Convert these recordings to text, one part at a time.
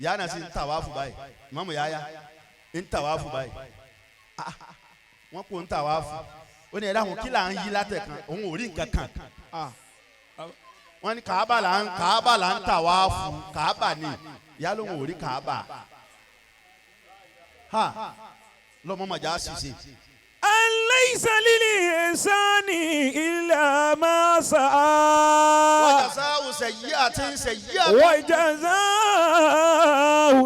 Ìyá náà sì ń tàwáfù báyìí. Ìmáàmù Yahya ń tàwáfù báyìí. Ah, wọ́n kò ń tàwáfù. Ó ní ẹ̀dá àwọn kí là ń yí látẹ̀kan, òun ò rí nǹkan kan. Wọ́n ní Kàábà là ń tàwáfù, Kàábà ni. Ìyá lòun ò rí Kàábà. Ha, lọ́mọ màjá ṣìṣe. أن ليس للإنسان إلا ما سعى. وجزاء سيئة سيئة. وجزاء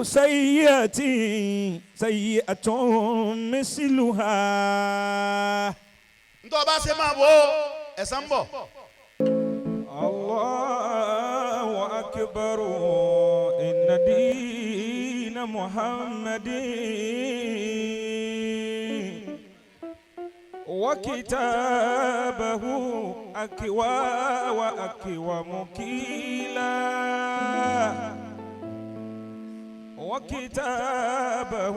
سيئة سيئة مثلها. Ntọ́ bá ṣe máa wò ó, ẹ̀san ń bọ̀. الله أكبر إن دين محمد وكتابه أقوى وأقوم قيلا وكتابه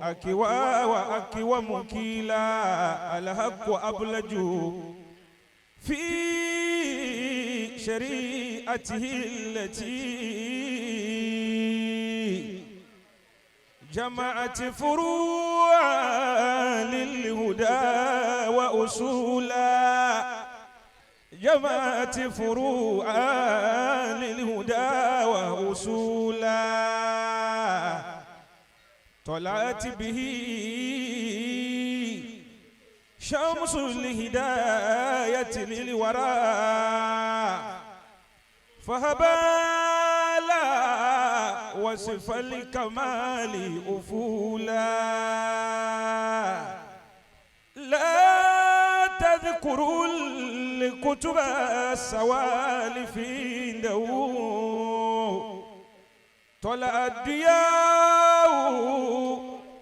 أقوى وأقوم قيلا الحق أبلج في شريعته التي جمعت فروعا للهدى وأصولا جمعت فروعا للهدى وأصولا طلعت به شمس الهداية للورى فهبالا وصف الكمال أفولا لا تذكروا الكتب السوالف عنده طلع الضياء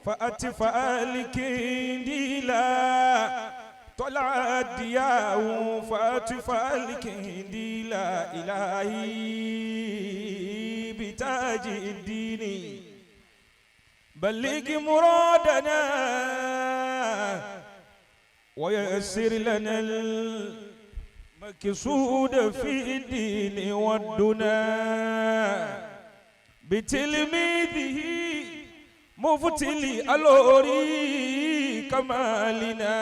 فأطفأ الكنديلا طلع الضياء فأطفأ الكنديلا إلهي بتاج الدين بلغ مرادنا ويسر لنا المقصود في الدين والدنا بتلميذه مفتلي الأوري كمالنا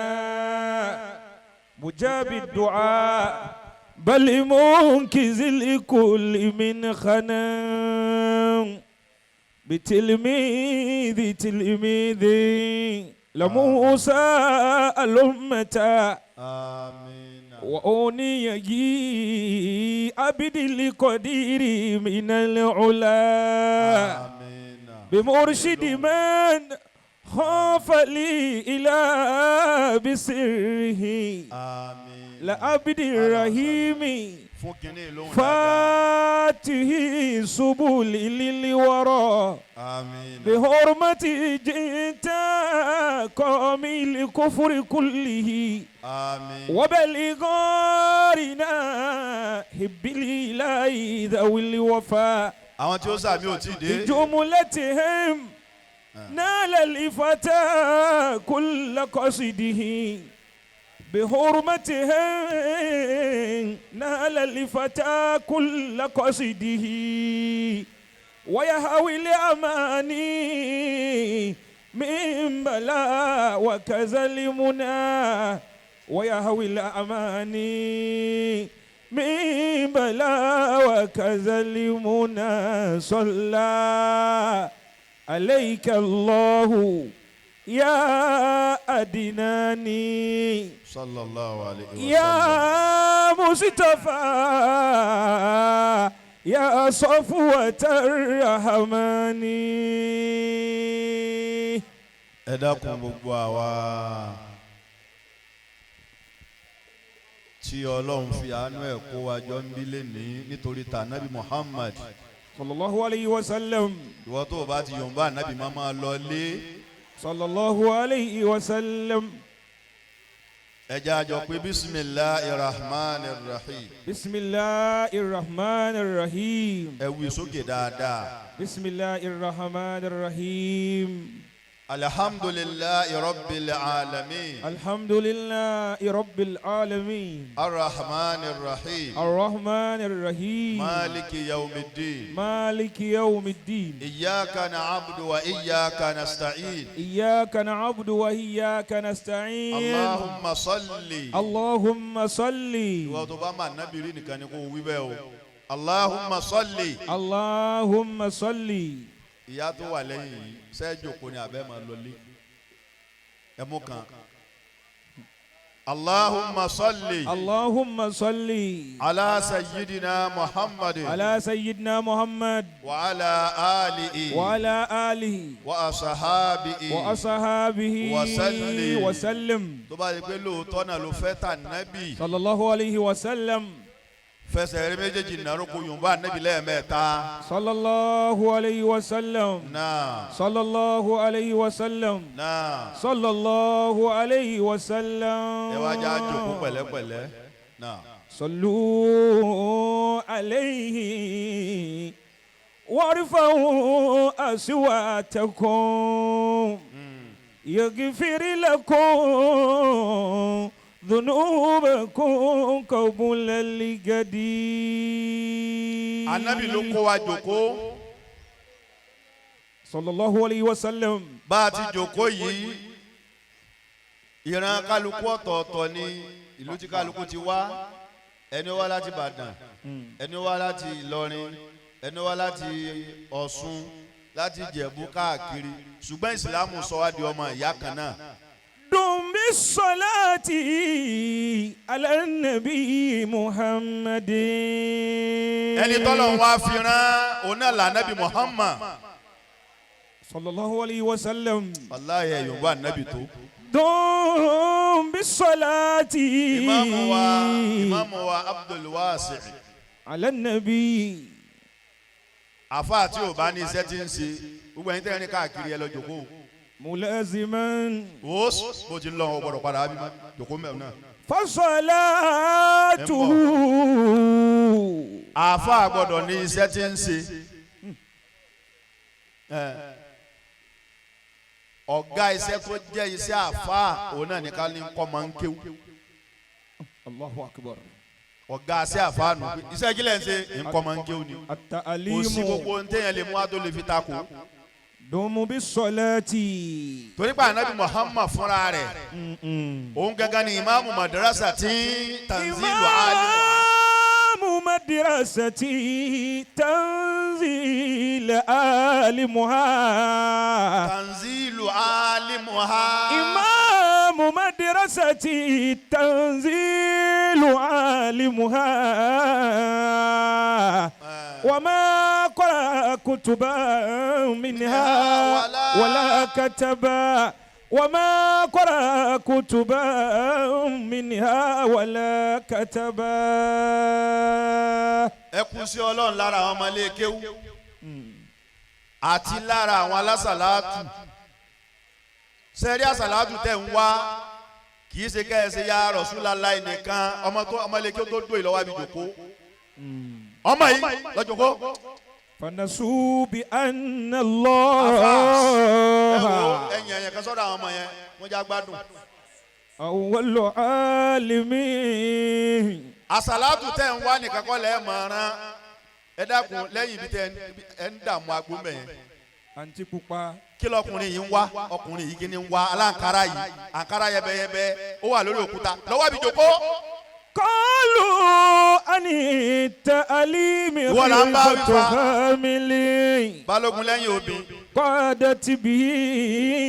مجاب الدعاء بل منكز لكل من خنام بتلميذ تلميذي لموسى الأمة. آمين. وأوني عبد القدير من العلا. آمين. بمرشد من خاف لي إلى بسره. آمين. لعبد الرحيم. Fún kínní lóhùn dáadáa. فاته سبل للورى. آمين. بحرمة جئت قوم الكفر كله. آمين. وبلغارنا حب الإله ذوي الوفاء. Àwọn tí ó sàmì ò tí ì dé. بجملتهم نال الفتى كل قصده بحرمتهم نال الفتى كل قصده ويهوي الأماني من بلاء وكذا المنى ويهوي الأماني من بلاء وكذا المنى صلى عليك الله يا أدناني. صلى الله عليه وسلم. يا مصطفى يا صفوة الرحمن. Ẹ dákun, gbogbo àwa tí Ọlọ́run fi àánú ẹ̀ kó wa jọ ń bí lẹ́ni nítorí ta Nabi Muhammad. صلى الله عليه وسلم. Ìwọ tó o bá ti yòǹba Nabi máa máa lọ lé. صلى الله عليه وسلم. Ẹ jẹ́ a jọ pé بسم الله الرحمن الرحيم. بسم الله الرحمن الرحيم. Ẹ wí sókè dáadáa. بسم الله الرحمن الرحيم. Alhamdulillahi rabbil alamin. الحمد لله رب العالمين. Arrahmanir rahim. الرحمن الرحيم. Maliki yawmiddin. مالك يوم الدين. Iyyaka na'budu wa iyyaka nasta'in. إياك نعبد وإياك نستعين. Allahumma salli. اللهم صل. Ìwọ tó bá máa nábì rí nìkan ni kò wí bẹ́ẹ̀ o. Allahumma salli. اللهم صل. Ìyá tó wà lẹ́yìn yìí ṣé jókòó ni àbẹ́ máa lọlé ẹ mú kan. Allahumma salli. اللهم صل. Ala sayyidina Muhammadin. على سيدنا محمد. Wa ala alihi. وعلى آله. Wa asahabihi. وأصحابه. وسلم. وسلم. Tó bá yẹ pé lóòótọ́ náà ló fẹ́ tà nábì. صلى الله عليه وسلم. Fẹsẹ̀ rí méjèèjì nàró kó yorùbá nábì lẹ́ẹ̀mẹ́ta. صلى الله عليه وسلم. Náà. صلى الله عليه وسلم. Náà. صلى الله عليه وسلم. Ẹ wá já jókòó pẹ̀lẹ́pẹ̀lẹ́. Náà. صلوا عليه وارفعوا أصواتكم يغفر لكم ذنوبكم قبل الغد. Anabi ló kó wa jókòó. صلى الله عليه وسلم. Bá a ti jókòó yìí, ìran kálukú ọ̀tọ̀ọ̀tọ̀ ni ìlú tí kálukú ti wá. Ẹni wá láti Ìbàdàn, ẹni wá láti Ìlọrin, ẹni wá láti Ọ̀ṣun, láti Ìjẹ̀bú káàkiri, ṣùgbọ́n ìsìlámù sọ wá di ọmọ ìyá kan náà. دم بالصلاة على النبي محمد. Ẹni tọ́lọ̀ ń wá fi rán òun náà lànàbì Muhammad. صلى الله عليه وسلم. Wàláhì ẹ̀ yorùbá nàbì tó. دم بالصلاة Ìmáàmù wa Abdul Wasi. على النبي. Àfáà tí ò bá ní iṣẹ́ tí ń ṣe, gbogbo ẹ̀yin tẹ́rin káàkiri, ẹ lọ jókòó. ملازما. Ó bó ti ń lọ, ọ gbọ́dọ̀ padà wá bí jókòó mẹ́rin náà. فصلاته. Àáfàá gbọ́dọ̀ ní iṣẹ́ tí ń ṣe. Ọ̀gá iṣẹ́ tó jẹ́ iṣẹ́ àáfàá òun náà ní ká ní kọ́ máa ń kéwú. الله أكبر. Ọ̀gá iṣẹ́ àáfàá nù pé iṣẹ́ kílẹ̀ ń ṣe, nǹkan máa ń kéwú ni. Kò sí التعليم. gbogbo ohun téèyàn lè mú wá tó lè fi takò. دم بالصلاة. Torí pé Ànábì Muhammad fúnra rẹ̀, òun gangan ni ìmáàmù madrasa tí tanzilu alimu. إمام مدرستي تنزيل عالمها. Tanzilu alimuha. إمام مدرستي تنزيل عالمها وما قرأ كتبا منها ولا كتبا وما قرأ كتبا منها ولا كتبا. Ẹ kú sí Ọlọ́run lára àwọn ọmọ ilé kéwú àti lára àwọn alásàlátù. Sẹ́rí àsàlátù tẹ̀ ń wá, kì í ṣe kẹ́ ẹ ṣe ya Rasulullah nìkan. Ọmọ tó ọmọ ilé kéwú tó dó ìlọ́wọ́ àbí jòkó, ọmọ yìí lọ́jọ́kó. فنسوا بأن Ẹ wo, الله ẹ̀yìn ẹ̀yìn kan sọ́dọ̀ àwọn ọmọ yẹn, wọ́n já gbádùn. أول عالمين. Àsàlátù tẹ̀ ń wá nìkan kọ́ lẹ́ẹ̀ mọ̀ ọ́rán. Ẹ dákun, lẹ́yìn ibi tẹ ẹ ń dààmú agbó mẹ́yẹn. Àǹtí pupa. Kí lọkùnrin yìí ń wá? Ọkùnrin yìí, kí ni ń wá? Aláǹkárá yìí, àǹkárá yẹbẹyẹbẹ, ó wà lórí òkúta lọ́wọ́ àbí jòkó. قالوا عن التعليم Ìwọ là ń bá wí fa. خاملين. Balógun lẹ́yìn obì. قادت به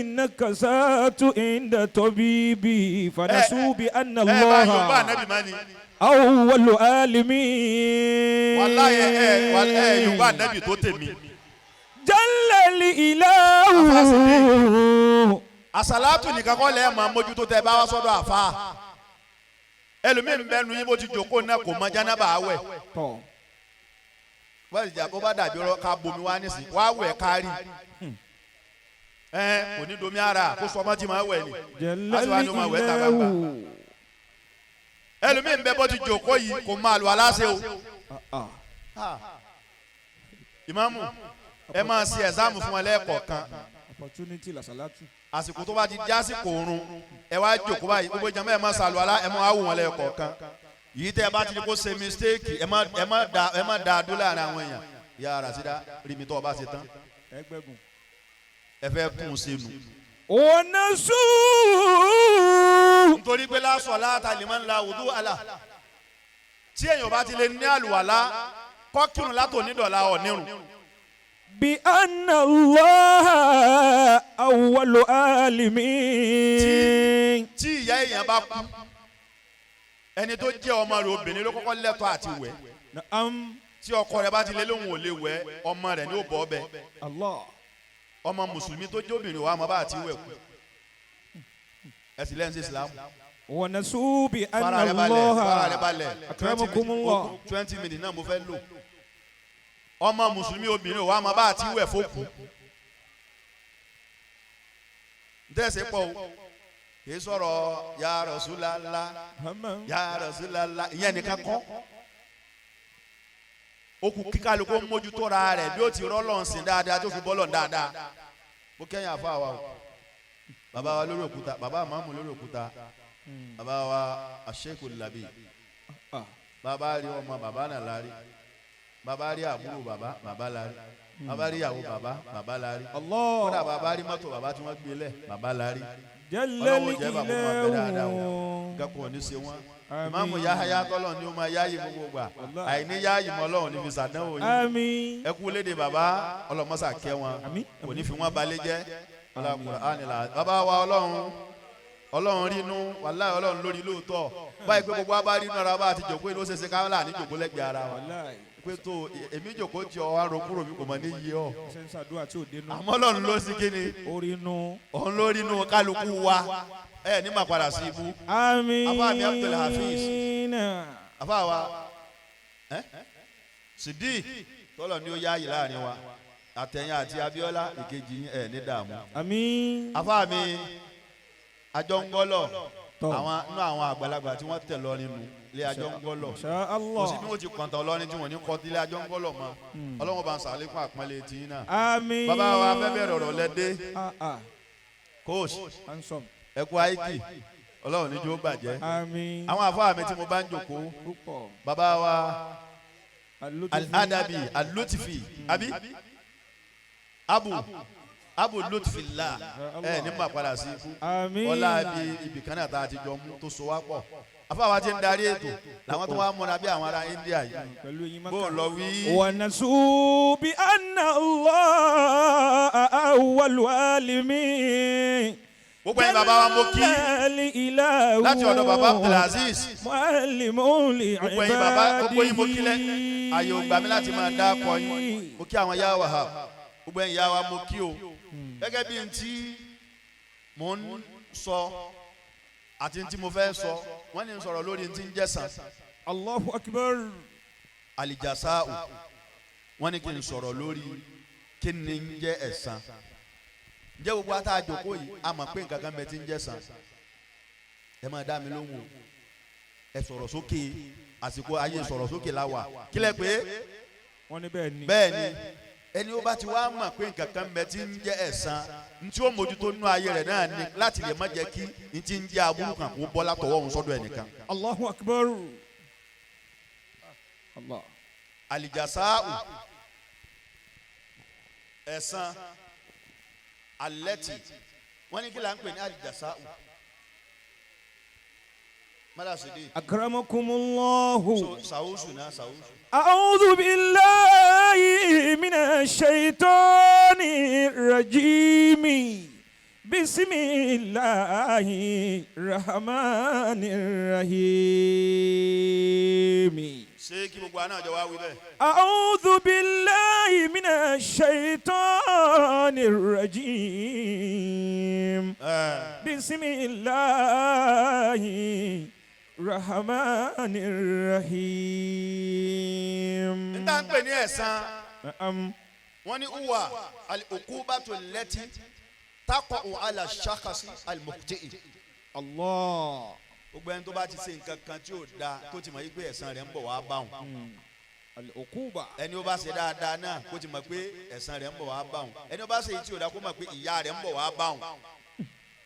النكسات عند طبيبي فنسوا بأن Ẹ bá yorùbá الله ànábì má ni. أول عالمين. Wàláyé ẹ ẹ yorùbá ànábì tó tèmi. جل الإله. Àsàlátù nìkan kọ́ lẹ́ẹ̀ máa mójútó tẹ bá wá sọ́dọ̀ àfa. Ẹlòmíín bẹ́ẹ̀ nu yín, bó ti jòkó náà, kò mọ jánábà wẹ̀. Tọ́. Bá ìjà bó bá dàbí ọ̀rọ̀ ká bomi wá nísìn wá wẹ̀ kárí. Ẹ kò ní domi ara kó sọ ọmọ tí máa wẹ̀ ni. جل Á sì wá ní o máa wẹ̀ ta gbangba. الإله. Ẹlòmíín bẹ́ẹ̀ bó ti jòkó yìí, kò máa lọ aláṣẹ o. Ah, ah. Ìmáàmù, ẹ máa ṣe ẹ̀sáàmù fún wọn lẹ́ẹ̀kọ̀ọ̀kan. Opportunity làṣàlátù. Àsìkò tó bá ti jásìkò oorun, ẹ wá jókòó báyìí, gbogbo jàmá, ẹ má sàlùwàlá, ẹ má wá wò wọn lẹ́ẹ̀kọ̀ọ̀kan. Yìí tẹ́ ẹ bá ti di kó ṣe mistake, ẹ má da dó láàrin àwọn èèyàn. Yàrá Rasida, rí mi tó o bá ṣe tán. Ẹgbẹ́gun. Ẹ fẹ́ kún un sínú. ونسوا Nítorí pé la salata liman la wudu ala, tí èèyàn bá ti lè ní àlùwàlá, kọ́kírun látò nídọ̀lá ọ̀ nírun. بأن الله أول عالمين. Tí ìyá èèyàn bá kú, ẹni tó jẹ́ ọmọ rẹ̀ obìnrin ló kọ́kọ́ lẹ́tọ̀ọ́ àti wẹ̀. نعم. Tí ọkọ rẹ̀ bá ti lé lóhùn ò lè wẹ̀, ọmọ rẹ̀ ní ó bọ́ ọbẹ̀. الله. Ọmọ mùsùlùmí tó jẹ́ obìnrin wa mọ̀ bá àti wẹ̀ kú, ẹ sì lẹ́yìn sí Islam. ونسوا بأن Fara rẹ̀ balẹ̀, fara rẹ̀ الله balẹ̀. أكرمكم الله. 20 minutes náà mo fẹ́ lò. Ọmọ mùsùlùmí obìnrin wa mọ̀ bá àti wẹ̀ fókù. Ntẹ́sẹ̀ pọ̀ o, kì í sọ̀rọ̀ ya Rasulallah, ya Rasulallah, ìyẹn nìkan kọ́. Ó kù kíkálukú mójútó ra rẹ̀ bí ó ti rọ́lọ́ sìn dáadáa, tó fi bọ́lọ̀ dáadáa. Mo kẹ́yìn àfa wa o, bàbá wa lórí òkúta, bàbá àmàmù lórí òkúta, bàbá wa Asheikh Labi. Bàbá rí ọmọ bàbá náà lárí, bàbá rí àbúrò bàbá, bàbá lárí, bàbá rí ìyàwó bàbá, bàbá lárí. Kódà الله. bàbá rí mọ́tò bàbá tí wọ́n gbé lẹ̀, bàbá lárí. جل Ọlọ́run jẹ́ bàbá máa bẹ dáadáa o. الإله. Nǹkan kò ní ṣe wọ́n. Àmín. Ìmáàmù Yahaya, tọ́lọ̀ ni ó máa yáàyè gbogbo gbà, àìní yáàyè mọ́ Ọlọ́run ní fi sàdánwò yín. آمين. Ẹ kú léde bàbá, ọlọ́mọ́sà kẹ́ wọn. Àmín. Kò ní fi wọ́n balẹ̀ jẹ́ Al-Qur'an la. Bàbá wa, Ọlọ́run, Ọlọ́run rínú, wàláhì Ọlọ́run lórí lóòótọ́ báyìí pé gbogbo wa bá rínú ara bá ti jòkó inú, ó ṣeéṣe káwọn là ní jòkó lẹ́gbẹ̀ẹ́ ara wa. Wàláhì. Pé tó èmi jòkó tí ọ wá ro kúrò mi, kò mọ̀ ní yé ọ. Ṣe ń ṣàdúrà tí ò dénú. Àmọ́ Ọlọ́run ló sí kíni? Orí inú. Òun ló rínú kálukú wa, ẹ ní mà padà sí ibú. Àmín. Àfáà mi Abdul Hafiz. Àfáà wa ẹ Sidi tọ́lọ̀ ni ó yáàyè láàrin wa, àtẹ̀yìn àti Abíọ́lá ìkejì yín, ẹ̀ ní dààmú. Àmín. Àfáà mi Àjọngọ́lọ̀, Tọ́. àwọn inú àwọn àgbàlagbà tí wọ́n tẹ̀ lọ nínú ilé Àjọngọ́lọ̀. Insha Kò Allah. sí bí wọ́n ti kọ̀ǹtà ọlọ́rin tí wọ́n ní kọ́ ilé Àjọngọ́lọ̀ mọ́. Ọlọ́wọ́n bá ń sàlékún àpọ́nlé tí yín náà. Àmín. Bàbá wa fẹ́ bẹ̀rẹ̀ ọ̀rọ̀ lẹ́dẹ́. Ah ah. Coach. Handsome. Ẹ̀kú àìkì, Ọlọ́run níjó bàjẹ́. Àmín. Àwọn àfáà mi tí mo bá ń jòkó, Púpọ̀. bàbá wa Alótìfí. Al-Adabi Al-Lutfi, àbí Abu Lutfillah, ẹ ní mà padà sí ikú. Àmín. Ọlá ibi ibìkan náà tá a ti jọ mú tó so wá pọ̀, àfáà wa ti ń darí ètò làwọn tó wá múra bí àwọn ará India yìí. Pẹ̀lú eyín Bó mọ́kà. lọ wí. ونسوا بأن الله أول عالمين. Gbogbo ẹ̀yin bàbá wa, mo kí الإله. láti ọ̀dọ̀ bàbá Abdulaziz. معلم Gbogbo ẹ̀yin bàbá, gbogbo yín mo kí lẹ́, لعباده. àyè ò gbà mí láti máa dá akọ yín. Mo kí àwọn yá wa ha, gbogbo ẹ̀yin yá wa mo kí o. Gẹ́gẹ́ bí n tí mò ń sọ àti n tí mo fẹ́ sọ, wọ́n ní n sọ̀rọ̀ lórí n tí ń jẹ́sàn. الله أكبر. Àlìjàsáù, wọ́n ní kí n sọ̀rọ̀ lórí kí ni ń jẹ́ ẹ̀san. Ǹjẹ́ gbogbo ata àjòkó yìí a mọ̀ pé nǹkan kan bẹ tí ń jẹ́san? Ẹ máa dá mi lóhùn o, ẹ sọ̀rọ̀ sókè, àsìkò ayé sọ̀rọ̀ sókè la wà. Kílẹ̀ pé Wọ́n ní bẹ́ẹ̀ ni. Bẹ́ẹ̀ ni. Ẹni ó bá ti wá mọ̀ pé nǹkan kan bẹ tí ń jẹ́ ẹ̀san, ntí ó mójútó nínú ayé rẹ̀ náà ni láti lè má jẹ́ kí ntí ń jẹ́ aburú kan kó bọ́ látọwọ́ òun sọ́dọ̀ ẹnìkan. الله أكبر الله. Àlìjàsáù, ẹ̀san alẹ́tì, wọ́n ní kí là ń pè ní àlìjàsáù, mọ́làsídì? أكرمكم الله. Sàwùsù náà, sàwùsù. أعوذ بالله من الشيطان الرجيم، بسم الله الرحمن الرحيم. Ṣé kí gbogbo àná àjọ wa wí bẹ́ẹ̀? أعوذ بالله من الشيطان الرجيم. Ẹ̀, بسم الله الرحمن الرحيم. N tá ń pè ní ẹ̀san, نعم. wọ́n ní uwa al-uqubatu allati taqa'u ala shakhsi al-mukhti'i. الله. Gbogbo ẹni tó bá ti ṣe nǹkan kan tí ò da, tó ti mọ̀ yí pé ẹ̀san rẹ̀ ń bọ̀ wá bá wọn, العقوبة. Ẹni ó bá ṣe dáadáa náà, kó ti mọ̀ pé ẹ̀san rẹ̀ ń bọ̀ wá bá òun. Ẹni ó bá ṣe èyí tí ò dáa, kó mọ̀ pé ìyà rẹ̀ ń bọ̀ wá bá òun.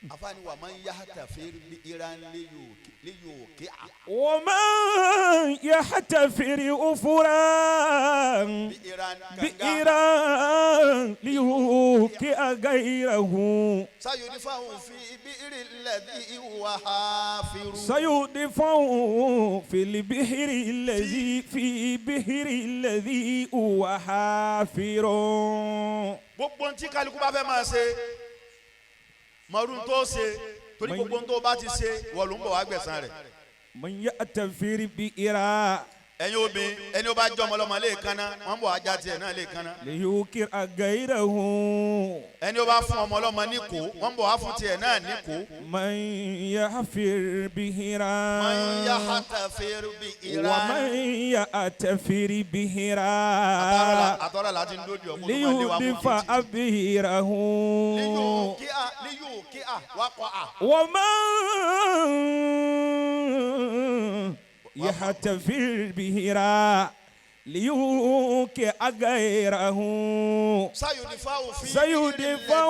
Afaani ومن يحتفر بئرا ليوقع. ومن يحتفر حفرا بئرا kànga. بئرا ليوقع غيره. سيدفع في البئر الذي هو حافر. سيدفع في البحر الذي في بحر الذي هو حافر. Gbogbo ohun tí kálukú bá fẹ́ máa ṣe, mọ̀rún tó ṣe, torí gbogbo ohun tó bá ti ṣe, wọ́n ló ń bọ̀ wá gbẹ̀san rẹ̀. من يحتفر بئرا Ẹ̀yin obìnrin, ẹni ó bá jọ ọmọ ọlọ́mọ lè kanna, wọ́n ń bọ̀ ajá tiẹ̀ náà lè kanna. ليوقع غيره. Ẹni ó bá fún ọmọ ọlọ́mọ ní kó, wọ́n ń bọ̀ wá fún tiẹ̀ náà ní kó. من يحفر بئرا من يحتفر بئرا. ومن يحتفر بئرا Àtọ́rọ̀ láti ń dójú ọkọ̀ tó máa lé wa mú ليدفع títí. بئره. ليوقع وقع. ومن يحتفر بئرا ليوقع غيره. سيدفع في. سيدفع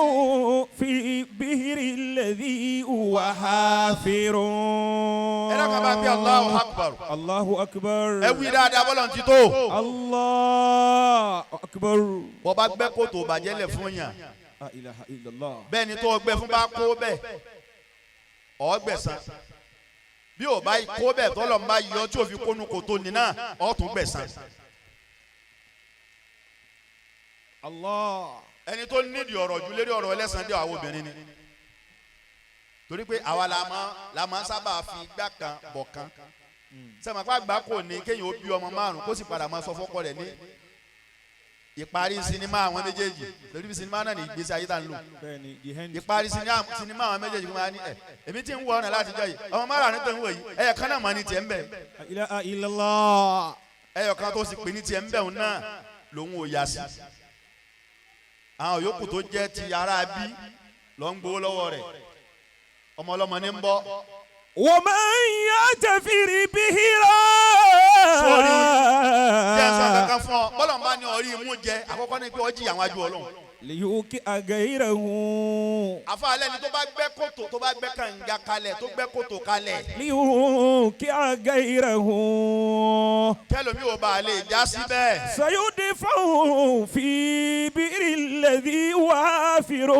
في بئر الذي هو حافر. Ẹ dákun, bá bí الله أكبر. الله أكبر. Ẹ wí dáadáa bọ́lọ̀ ti tó. الله أكبر. Bọ́ bá gbẹ́ kòtò bàjẹ́ lẹ̀ fún yàn. لا إله إلا الله. Bẹ́ẹ̀ ni tó gbẹ́ fún bá kó bẹ́ẹ̀, ọ̀ gbẹ̀san. Bí ò bá kó bẹ́ẹ̀, tọ́lọ̀ ń bá yọ tí ò fi kónú kòtò ní náà, ọ̀ tún gbẹ̀san. الله. Ẹni tó nídìí ọ̀rọ̀ ju lérí ọ̀rọ̀ ẹlẹ́sàn dé, àwọn obìnrin ni, torí pé àwa la máa sábà fi igbá kan bọ̀ kan sẹ́mi àpá àgbà kò ní kéèyàn ó bí ọmọ márùn kó sì padà máa sọ fọ́kọ rẹ̀ ní ìparí sinimá àwọn méjèèjì, lórí bí sinimá náà ní ìgbésí ayé tá ń lò. Bẹ́ẹ̀ni, the end. Ìparí sinimá àwọn méjèèjì kó máa ní ẹ èmi tí ń wọ ọ̀nà látijọ́ yìí, ọmọ márùn tó ń wò yìí, ẹyọ kan náà mọ̀ ní tiẹ̀ ń bẹ̀. لا إله إلا الله. Ẹyọ kan tó sì pè ní tiẹ̀ ń bẹ̀ òun náà lòun ò yà sí, àwọn yòókù tó jẹ́ ti ara bí lọ́ ń gbowó lọ́wọ́ rẹ̀, ọmọ ọlọ́mọ ní ń bọ́. ومن يحتفر بئرا. Sórí, jẹ́ ń sọ kankan fún ọ, bọ́lọ̀ ń bá ní orí imú jẹ, àkọ́kọ́ ní pé ọ jìyà àwọn ajú Ọlọ́run. ليوقع غيره. Àfa alẹ́ ni tó bá gbẹ́ kòtò, tó bá gbẹ́ kànga kalẹ̀, tó gbẹ́ kòtò kalẹ̀, ليوقع غيره. kẹlòmí ò bá a lè já síbẹ̀. سيدفع في بئر الذي هو حافر،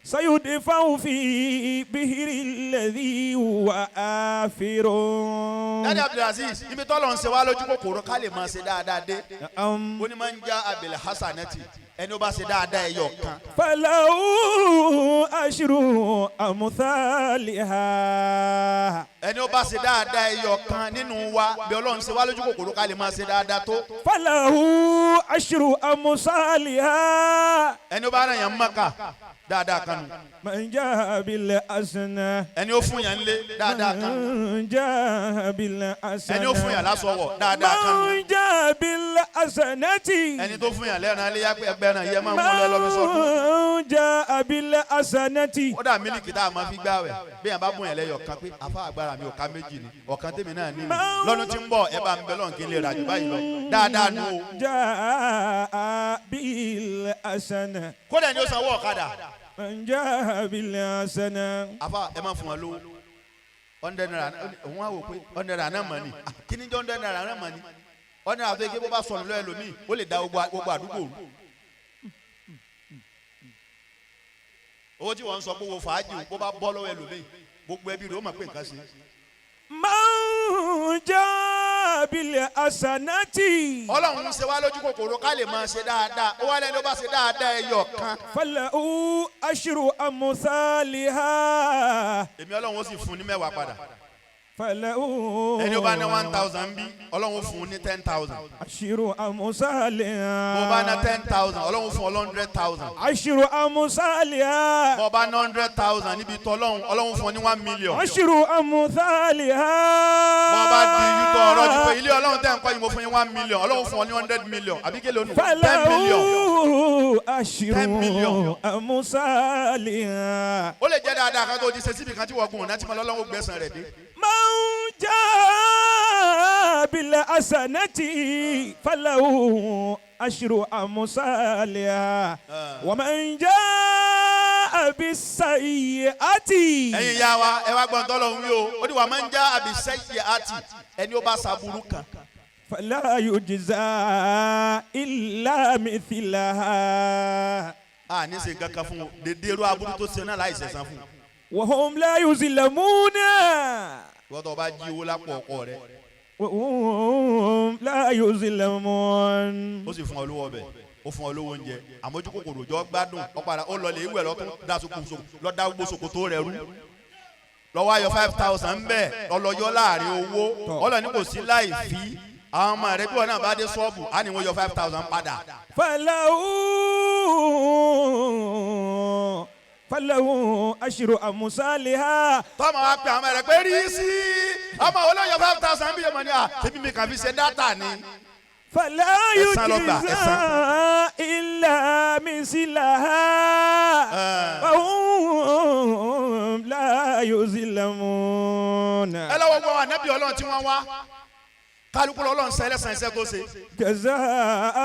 سيدفع في بئر الذي هو حافر. Daddy Abdulaziz, ibi tọ́lọ̀ ń ṣe wá lójú kòkòrò ká lè máa ṣe dáadáa dé. نعم. Ó ní من جاء بالحسنة, ẹni ó bá ṣe dáadáa ẹyọ kan, فله عشر أمثالها. Ẹni ó bá ṣe dáadáa ẹyọ kan nínú wa, bí Ọlọ́run ṣe wá lójú kòkòrò ká lè máa ṣe dáadáa tó, فله عشر أمثالها. Ẹni ó bá ràn yàn Mọ́kà, dáadáa kan nù. من جاء بالحسنة. Ẹni ó fún yàn lé, dáadáa kan nù. من جاء بالحسنة. Ẹni ó fún yàn lásọwọ̀, dáadáa kan nù. من جاء بالحسنة. Ẹni tó fún yàn lẹ́ran aléyá pé ẹgbẹ́ náà yẹ máa ń mú lọ lọ́fi sọ́dún. من جاء بالحسنة. Ó dà, mílíkì tá a máa fi gbá wẹ̀, bí yàn bá bùn yàn lẹ́yọ̀ kan pé àfa àgbára mi ò ká méjì ni, ọ̀kan tèmi náà ní mi lọ́dún tí ń bọ̀, ẹ bá ń bẹ lọ́n kí n lè rà jù báyìí lọ, dáadáa nu o. جاء بالحسنة. Kódà ni ó sanwó ọ̀kadà. من جاء بالحسنة. Àfa, ẹ má fún wọn lówó, 100 naira, òun á wò pé 100 naira náà mọ̀ ni. Ah, kí ni jẹ́ 100 naira náà mọ̀ ni? 100 naira tó yẹ kí bó bá sọnù lọ́ọ́ ẹlòmíì, ó lè da gbogbo àdúgbò rú. Owó tí wọ́n ń sọ pé wo fàájì, bó bá bọ́ lọ́wọ́ ẹlòmíì, gbogbo ẹbí rẹ̀ ó mọ̀ pé nǹkan ṣe. من جاء بالحسنة. Ọlọ́run ń ṣe wá lójú kòkòrò ká lè máa ṣe dáadáa. Ó wá lẹ́ni ó bá ṣe dáadáa ẹyọ kan, فله عشر أمثالها. èmi Ọlọ́run ó sì fún un ní 10 padà. فله Ẹni ó bá ná 1,000 bí, Ọlọ́run ó fún un ní 10,000. عشر أمثالها. Bó bá ná 10,000, Ọlọ́run fún ọ 100,000. عشر أمثالها. Bó bá ná 100,000 níbi tọ́lọ́run, Ọlọ́run fún ọ ní 1 million. عشر أمثالها. Bó bá di yútọ̀ ọ̀rọ̀ jù pé ilé Ọlọ́run tẹ̀ ń kọ́ yìí, mo fún yín 1 million, Ọlọ́run fún ọ ní 100 million, àbí kí ló nù, 10 million. فله عشر 10 million. أمثالها. Ó lè jẹ́ dáadáa kan tó ti ṣe síbi kan tí wọ́n gùn ọ̀nà tí mo lọ́lọ́run ó gbẹ̀sán rẹ̀ dé. من جاء بالحسنة فله عشر أمثالها ومن جاء بالسيئة Ẹ̀yin ìyá wa, ẹ wá gbọ́n tọ́lọ̀ ń wí o. Ó ní wàá máa ń já àbísẹ́yẹ àti ẹni ó bá ṣàbùrú kan. فلا يجزى إلا مثلها A ní ṣe kankan fún un, dédé irú aburú tó ṣe náà láì ṣẹ̀san fún un. وهم لا يظلمون. Ìwọ́n tó bá jí owó lápò ọkọ rẹ, وهم لا يظلمون. ó sì fún ọ lówó ọbẹ̀, ó fún ọ lówó oúnjẹ, àmójú kòkòrò jọ gbádùn ọ̀padà, ó lọ lè wẹ̀ lọ́tún dá soko lọ́dá gbogbo ṣòkòtò rẹ̀ rú, lọ́wọ́ ayọ̀ 5,000 bẹ́ẹ̀ lọ́lọ́yọ́ láàrin owó. Ọlọ́ni kò sí láì fi àwọn ọmọ rẹ bí wọn náà bá dé ṣọ́ọ̀bù á ní wọ́n yọ 5,000 padà. فله عشر أمثالها. Tọ́mọ wa pe àwọn ọmọ rẹ pé rí sí ọmọ olóyè 5,000 bí ọmọ ní à ṣebí mi kàn fi ṣe data ni. فلا Ẹ̀san ló gbà, يجزى ẹ̀san. إلا مثلها وهم لا يظلمون. Ẹ lọ́wọ́ gbọ́ ànábì Ọlọ́run tí wọ́n wá, kálukú lọ́lọ́run sẹ́lẹ̀sán iṣẹ́ tó ṣe. جزاء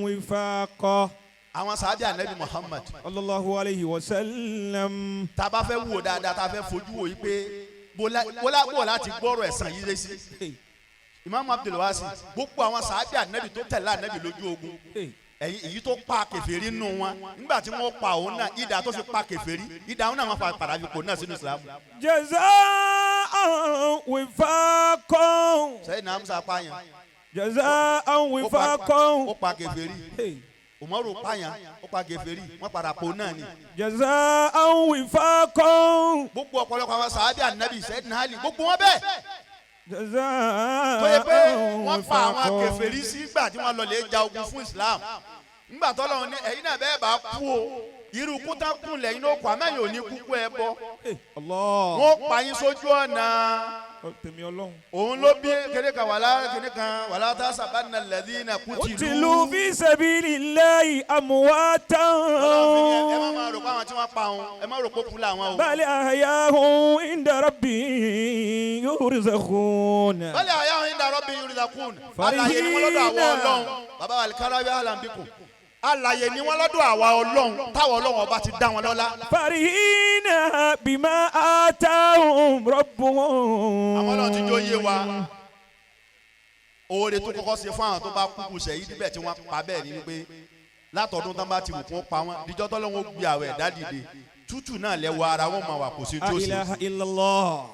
وفاقا. Àwọn sàábì ànábì Muhammad, صلى الله عليه وسلم. tá a bá fẹ́ wò dáadáa, tá a fẹ́ fojú wò yí pé bó láti gbọ́rọ̀ ẹ̀san yìí lé sí Imam Abdulwasi, gbogbo àwọn sàábì ànábì tó tẹ̀lé ànábì lójú ogun, ẹ̀yìn èyí tó pa kèfèrí nù wọn, nígbà tí wọ́n pa òun náà, ìdá tó fi pa kèfèrí, ìdá òun náà wọ́n fa padà fi kò náà sínú Islam. جزاء وفاقا. Sẹ́yìn náà Musa pààyàn. جزاء Ó وفاقا. pa kèfèrí. Umaru pààyàn, ó pa kèfèrí, wọ́n padà kò náà ni. جزاء وفاقا. Gbogbo ọ̀pọ̀lọpọ̀ àwọn sàábì ànábì, sẹ́yìn náà gbogbo wọn bẹ́ẹ̀, جزاء tó yẹ pé wọ́n pa àwọn وفاقا. kèfèrí sí ìgbà tí wọ́n lọ lè ja ogun fún Islam. Ńgbà tọ́lọ́run ní ẹ̀yin náà bẹ́ẹ̀ bá kú o, irú kúntàkùn lẹ́yìn ló kọ́, àmẹ́yìn ò ní kúkú ẹ bọ́. Allah. Wọ́n pa yín sójú ọ̀nà Tèmi Ọlọ́run. Òun ló bí kéde kan wàlá kéde kan wàlá tá sábàánà lẹ́dínà kùtìlú. قتلوا في سبيل الله أمواتا. Ọlọ́run fi ní ẹ má máa rò pé àwọn tí wọ́n pa òun, ẹ má rò pé kú làwọn o. بل أحياء عند ربهم يرزقون. Bal ahya'un inda rabbihim yurzaqun. Alààyè ni wọ́n lọ́dọ̀ àwa Ọlọ́run. Bàbá wa alikarabi alambiku. Alààyè ni wọ́n lọ́dọ̀ àwa Ọlọ́run, táwọn Ọlọ́run ọba ti dá wọn lọ́lá. فرحين بما آتاهم ربهم. Àwọn Ọlọ́run ti jó yé wa. Oore tó kọ́kọ́ ṣe fún àwọn tó bá kúkú sẹ́yìn níbẹ̀ tí wọ́n pa bẹ́ẹ̀ ni wípé látọ̀dún tán bá ti wù kó pa wọ́n, díjọ́ tọ́lọ́run ó gbé àwẹ̀ ẹ̀dá dìde, tútù náà lẹ́wọ̀ ara wọn máa wà, kò sí لا tí ó ṣe. إله إلا الله،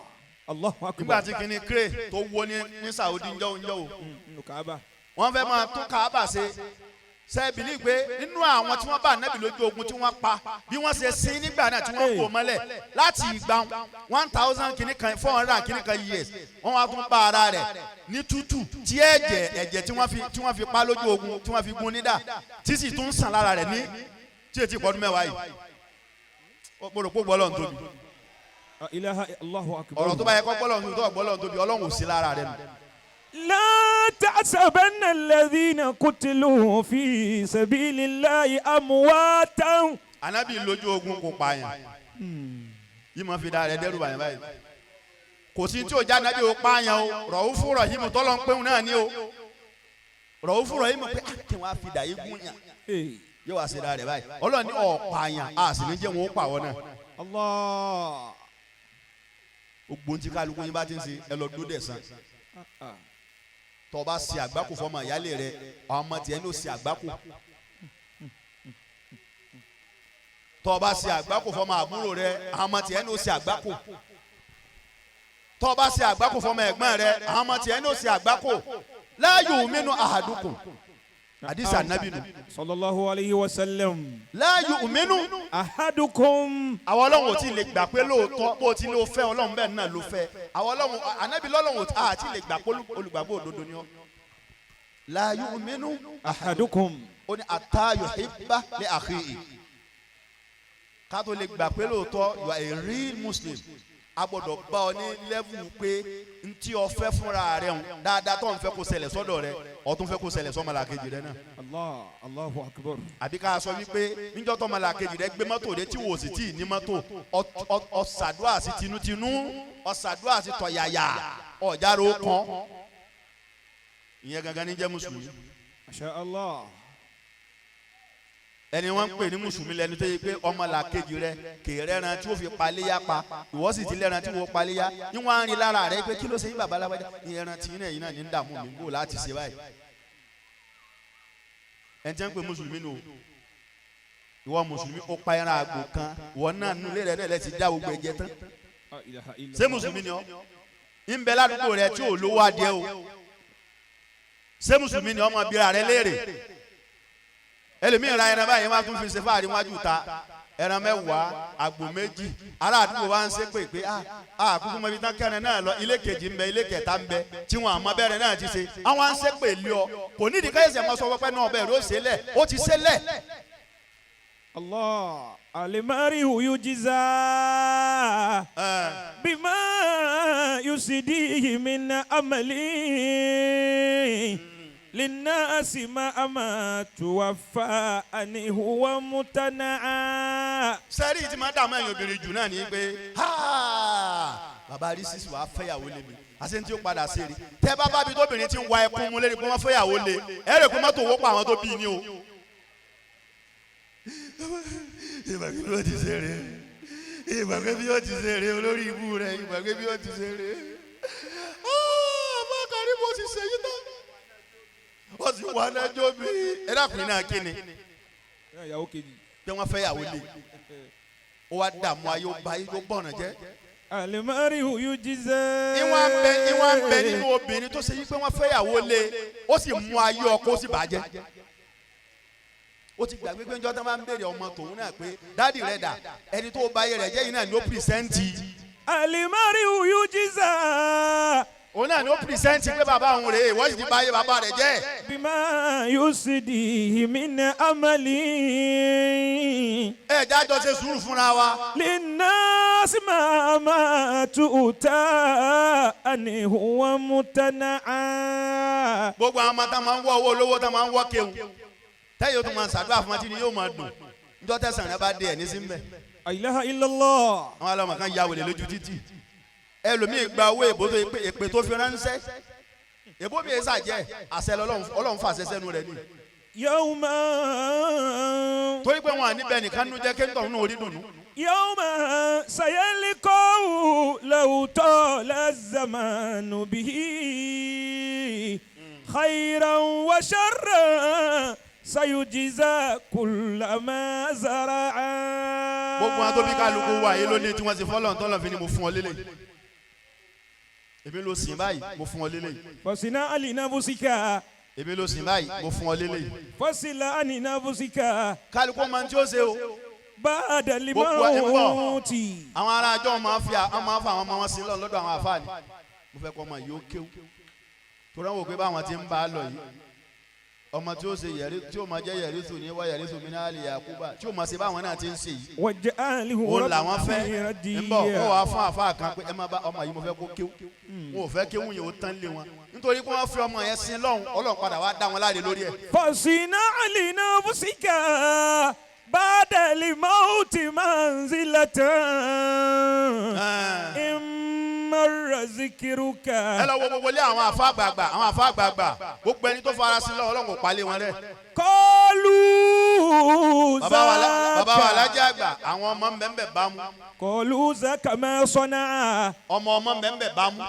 الله أكبر. Nígbà tí kinní crane tó wó ní Saudi ńjọ́ ńjọ́ o, Nínú Kaaba. wọ́n fẹ́ máa tún Kaaba ṣe sẹ́ẹ̀bìlì pé nínú àwọn tí wọ́n bá Ànábì lójú ogun tí wọ́n pa, bí wọ́n ṣe sin nígbà náà tí wọ́n kó mọ́lẹ̀ láti ìgbà 1,000 kìíní kan 400 kìíní kan years, wọ́n wá tún bá ara rẹ̀ ní tútù tí ẹ̀jẹ̀ tí wọ́n fi pa lójú ogun, tí wọ́n fi gún nídà, tí sì tún sàn lára rẹ̀ ní tí etí ìpọ́dún 10 yìí. Mo rò pé gbọ́lọ́ ń tóbi. لا إله الله أكبر. Ọ̀rọ̀ tó bá yẹ kọ́ gbọ́lọ́ ń tóbi, tó gbọ́lọ́ ń tóbi, Ọlọ́run ò sí lára rẹ̀ nù. لا تحسبن الذين قتلوا في سبيل الله أمواتا. Anabi lójú ogun kò pààyàn yìí, máa fi da rẹ dẹ́rù bàyàn báyìí. Kò sí tí o já anabi o pààyàn o. Rọ̀húfù rọ̀hìmù tọ́lọ̀ ń péhùn náà ni o. Rọ̀húfù rọ̀hìmù pé ah, kí wọ́n á fi dà yí gún yàn, yóò wá sí da rẹ báyìí. Ọlọ́run ní ọ̀ pààyàn, a sì ní jẹ́ wọn ó pàwọ́ náà. الله. Gbogbo ntí kálukú yín bá ti ń ṣe, ẹ lọ dó dẹ̀ san. Tọ́ ọ bá ṣe àgbákò fọmọ ìyálé rẹ, àwọn ọmọ tiẹ̀ ní ó ṣe àgbákò. Tọ́ ọ bá ṣe àgbákò fọmọ àbúrò rẹ, àwọn ọmọ tiẹ̀ ní ó ṣe àgbákò. Tọ́ ọ bá ṣe àgbákò fọmọ ẹ̀gbọ́n rẹ, àwọn ọmọ tiẹ̀ ní ó ṣe àgbákò. La yu'minu ahadukum, àdìsí ànábì nù. صلى الله عليه وسلم. La yu'minu أحدكم. Àwọn Ọlọ́run ò tí ì lè gbà pé lóòótọ́ bó ti ló fẹ́ Ọlọ́run bẹ́ẹ̀ náà ló fẹ́. Àwọn Ọlọ́run, ànábì lọ́lọ́run ò tí ì lè gbà pé olùgbàgbọ́ òdodo ni ọ́. La yu'minu أحدكم. ó ní hatta yuhibba li akhihi. Ká tó lè gbà pé lóòótọ́ you are a real Muslim, a gbọ́dọ̀ bá ọ ní level pé ntí ọ fẹ́ fúnra rẹ ń dáadáa tó ń fẹ́ kó ṣẹlẹ̀ sọ́dọ̀ rẹ, ọ tún fẹ́ kó ṣẹlẹ̀ sọ́mọlàkejì rẹ náà. الله الله أكبر. Àbí ká sọ wípé níjọ́ tọ́mọlàkejì rẹ gbé mọ́tò rẹ tí wò sí tí ní mọ́tò, ọ̀sàdúrà sí tinútinú, ọ̀sàdúrà sí tọ̀yàyà, ọ̀jàrò kan. Ìyẹn gangan ní jẹ́ mùsùlùmí. Masha Allah. Ẹni wọ́n ń pè ní mùsùlùmí lẹni tó yẹ pé ọmọ làkejì rẹ kèrè ẹran tí ó fi paléyà pa, ìwọ sì ti lẹ́ran tí wọ́n paléyà, níwọ̀n á rìn lára rẹ pé kí ló ṣe yín bàbá alágbájá, ní ẹran tí yín náà ní ń dààmú mi bò láti ṣe báyìí. Ẹni tí wọ́n ń pè mùsùlùmí nù o. Ìwọ mùsùlùmí ó pa ẹran àgbò kan, ìwọ náà nínú ilé rẹ náà lẹ ti já gbogbo ẹ̀jẹ̀ tán. La ilaha illallah. Ṣé mùsùlùmí ni ọ́? Ń bẹ ládùúgbò rẹ tí ò lówó adìẹ o. Ṣé mùsùlùmí ni ọmọ bíra rẹ léèrè? Ẹlòmíì ra ẹran báyìí wọn á tún fi ṣe fáàrí wájú ta, ẹran 10, àgbò 2. Ará àdúgbò wa ń ṣe pé pé a kúkú mọ ibi tán kẹrin náà lọ, ilé kejì ń bẹ, ilé kẹta ń bẹ, tí wọn àmọ́ bẹ́rẹ̀ náà ti ṣe. Àwọn à ń ṣe pé lé ọ kò nídìí káyọ̀sẹ̀ mọ́ sọ wọ́pẹ́ náà bẹ́ẹ̀ ló ṣe lẹ̀, ó ti ṣe lẹ̀. Allah. Alimarihu yujiza bima yusidihi min amali linnasi ma ama tuwafa ani huwa mutana'a. Sẹ́rí tí máa dààmú ẹ̀yin obìnrin jù náà ni pé bàbá arísísì wàá fẹ́yàwó lé mi, àṣẹ tí ó padà sí rí tẹ́ bá bá bi tóbìnrin ti ń wa ẹkún mu lérí pé wọ́n fẹ́yàwó lé, ẹ rè pé mọ́tò wó pa àwọn tó bí ní o. Ìgbàgbé bí ó ti ṣe rè, ìgbàgbé bí ó ti ṣe rè, olórí ibú rẹ, ìgbàgbé bí ó ti ṣe rè. Ọmọ kárí mo ti ṣe yí tán, ó sì wà lẹ́jọ́ bí. Ẹ dákùnrin náà kí ni Ìyàwó kejì. pé wọ́n fẹ́yàwó lé, ó wá dààmú ayé, ó ba ayé, ó bọ̀nà jẹ́. Alimarihu yujiza. Ìwọ̀n ń bẹ nínú obìnrin tó ṣe yí pé wọ́n fẹ́yàwó lé, ó sì mú ayé ọkọ, ó sì bàjẹ́. Ó ti gbàgbé pé njọ́ tó máa ń béèrè ọmọ tòun náà pé dáàdì rẹ̀ dà, ẹni tó ba ayé rẹ̀ jẹ́ yìí náà ni ó pìrìsẹ́ǹtì. Alimarihu yujiza. Òun náà ni ó pìrìsẹ́ǹtì pé bàbá òun rèé, ìwọ sì ti ba ayé bàbá rẹ̀ jẹ́. Bima yusidihi min amali. Ẹ jájọ ṣe sùúrù fúnra wa. Linnasi ma ma tu'ta ani huwa mutana'a. Gbogbo àwọn ọmọ tá máa ń wọ owó olówó tá máa ń wọ́ kéwù, tẹ́yìn ó tún máa ṣàdúrà fún ọtí ni yóò máa dùn njọ́ tẹ̀sán rẹ bá dé ẹ̀ ní sí mbẹ́. La ilaha illallah. Àwọn alọ́mọ kan ya wèrè lójú títì, ẹlòmíì gba owó èbó tó èpè tó fi ránṣẹ́, èbó mi èsà jẹ́ àṣẹ Ọlọ́run fàṣẹ sẹ́nu rẹ̀ ni. Yawma. Torí pé wọn à níbẹ̀ nìkan nú jẹ́ kéńtọ̀ nínú orí dùnú. Yawma sayalqahu law tala zamanu bihi khayran wa sharran sayujiza kullama zara'a. Gbogbo wọn tó bí kálukú wà yìí lónìí tí wọ́n ti fọ́lọ́ ntọ́lọ́ fi ni mo fún ọ lélẹ̀. Èmi ló sìn báyìí, mo fún ọ lélẹ̀. Fasina alinafusika. Èmi ló sìn báyìí, mo fún ọ lélẹ̀. Fasila alinafusika. Kálukú máa ń tí ó ṣe o. Ba'da Gbogbo ẹ̀ ń bọ̀. limauti. Àwọn ará àjọ máa ń fi àwọn máa ń fa àwọn ọmọ wọn sí lọ lọ́dọ̀ àwọn àfáàní. Mo fẹ́ kọ́ ọmọ yìí ó kéwú. Torí àwọn òpin báwọn ti ń bá a lọ yìí. Ọmọ tí ó ṣe yẹrí tí ó máa jẹ́ yẹrí sùn ní wá yẹrí sùn mí náà lè Yakuba tí ó máa ṣe báwọn náà ti ń ṣe yìí. Waj'alhu Òun làwọn fẹ́ rabbi ń bọ̀ ó wàá fún àfáà kan pé ẹ má bá ọmọ yìí mo fẹ́ kó kéwú. Wọn ò fẹ́ kéwú yẹn ó tán lé wọn. Nítorí pé wọ́n fi ọmọ yẹn sin lọ́hùn, Ọlọ́run padà wá dá wọn láre lórí ẹ̀. Fasina alinafusika. Ba'da limauti manzilatan. Imma zikiruka. Ẹ lọ wo gbogbo ilé àwọn àfa àgbààgbà, àwọn àfa àgbààgbà, gbogbo ẹni tó fara sí lọ, Ọlọ́run kò palẹ̀ wọn rẹ́. Kọlu Bàbá wa bàbá wa zaka. alájà àgbà, àwọn ọmọ mbẹ́mbẹ́ bá mú. Kọlu zaka ma sọnà. Ọmọ ọmọ mbẹ́mbẹ́ bá mú.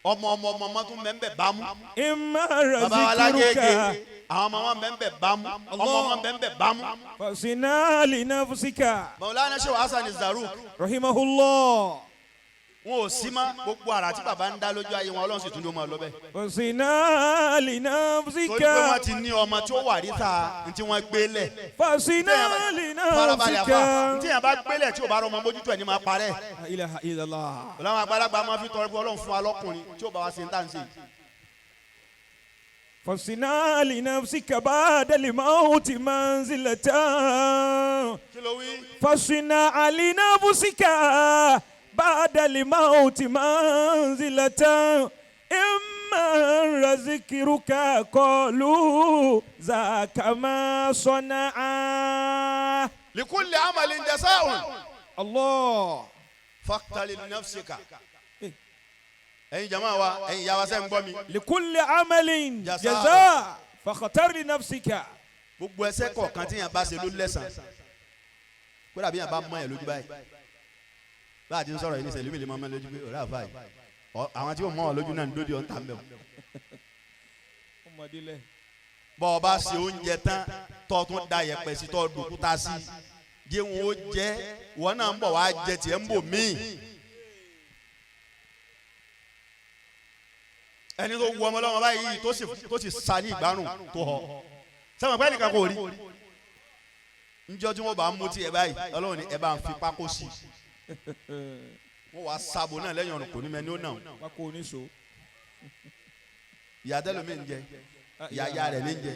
Ọmọ ọmọ ọmọ ọmọ tún mbẹ́mbẹ́ bá mú. Imma Bàbá wa alájà zikiruka. èké, àwọn ọmọ wọn mbẹ́mbẹ́ bá mú. Ọmọ ọmọ mbẹ́mbẹ́ bá mú. Fasina linafusika. Maulana Sheikh Hasan Zaruk. Rahimahullah. Wọn ò sí mọ́, gbogbo àrà tí bàbá ń dá lójú ayé wọn, Ọlọ́run sì tún ló máa lọ bẹ́ẹ̀. Fasina Torí pé linafusika. wọ́n ti ní ọmọ tí ó wà ríta ní tí wọ́n gbé lẹ̀. Fasina Farabalẹ̀ àfa, linafusika. tí yẹn bá gbélẹ̀ tí ò bá rọmọ mójútó ẹ̀ ní máa parẹ́. La ilaha illallah. Ọlọ́run àgbàlagbà máa fi tọrọ pé Ọlọ́run fún wa lọ́kùnrin tí ó bá wa ṣe ń tà ń ṣe. Fasina linafsika ba'da limauti manzilatan. Kí ló wí? Fasina linafsika ba'da limauti manzilatan. Imma zikiruka qalu zaka ma sana'a. Likulli amalin jazaa'un. Allah. Faqtalil nafsika. Ẹ̀yin jama wa, ẹ̀yin ìyá wa, sẹ́ ń gbọ́ mi? لكل عمل جزاء. جزاء فاختر لنفسك. Gbogbo ẹsẹ̀ kọ̀ọ̀kan tí yẹn bá ṣe ló lẹ́sàn. Kódà bí yẹn bá mọ yẹn lójú báyìí, bá a ti ń sọ̀rọ̀ yìí ní sẹ́lẹ̀ mi lè mọ ọmọ lójú pé ọ̀rẹ́ àfa yìí, àwọn tí yóò mọ ọ lójú náà ń dóde ọ̀ ń tà ń bẹ̀ wọ́n. Bọ́ ọ bá ṣe oúnjẹ tán, tọ́ tún da yẹ̀pẹ̀ sí, tọ́ dòkúta sí, jẹ́ wọn ó jẹ́, wọn náà ń bọ̀ wá jẹ tiẹ̀ ń bò míì. Ẹni tó wu ọmọ lọ́wọ́ báyìí tó sì sa ní ìgbárùn tó họ sẹ́wọ̀n pẹ́ nìkan kò rí njọ́ tí wọ́n bá mú tiẹ̀ báyìí, Ọlọ́run ni ẹ bá ń fi pákó sí i, wọ́n wàá sábò náà lẹ́yìn ọ̀run, kò ní mẹ́ni ó nà ó. Wákò oníṣó. Ìyá tẹ́lómi ń jẹ ìyá, ìyá rẹ̀ ní ń jẹ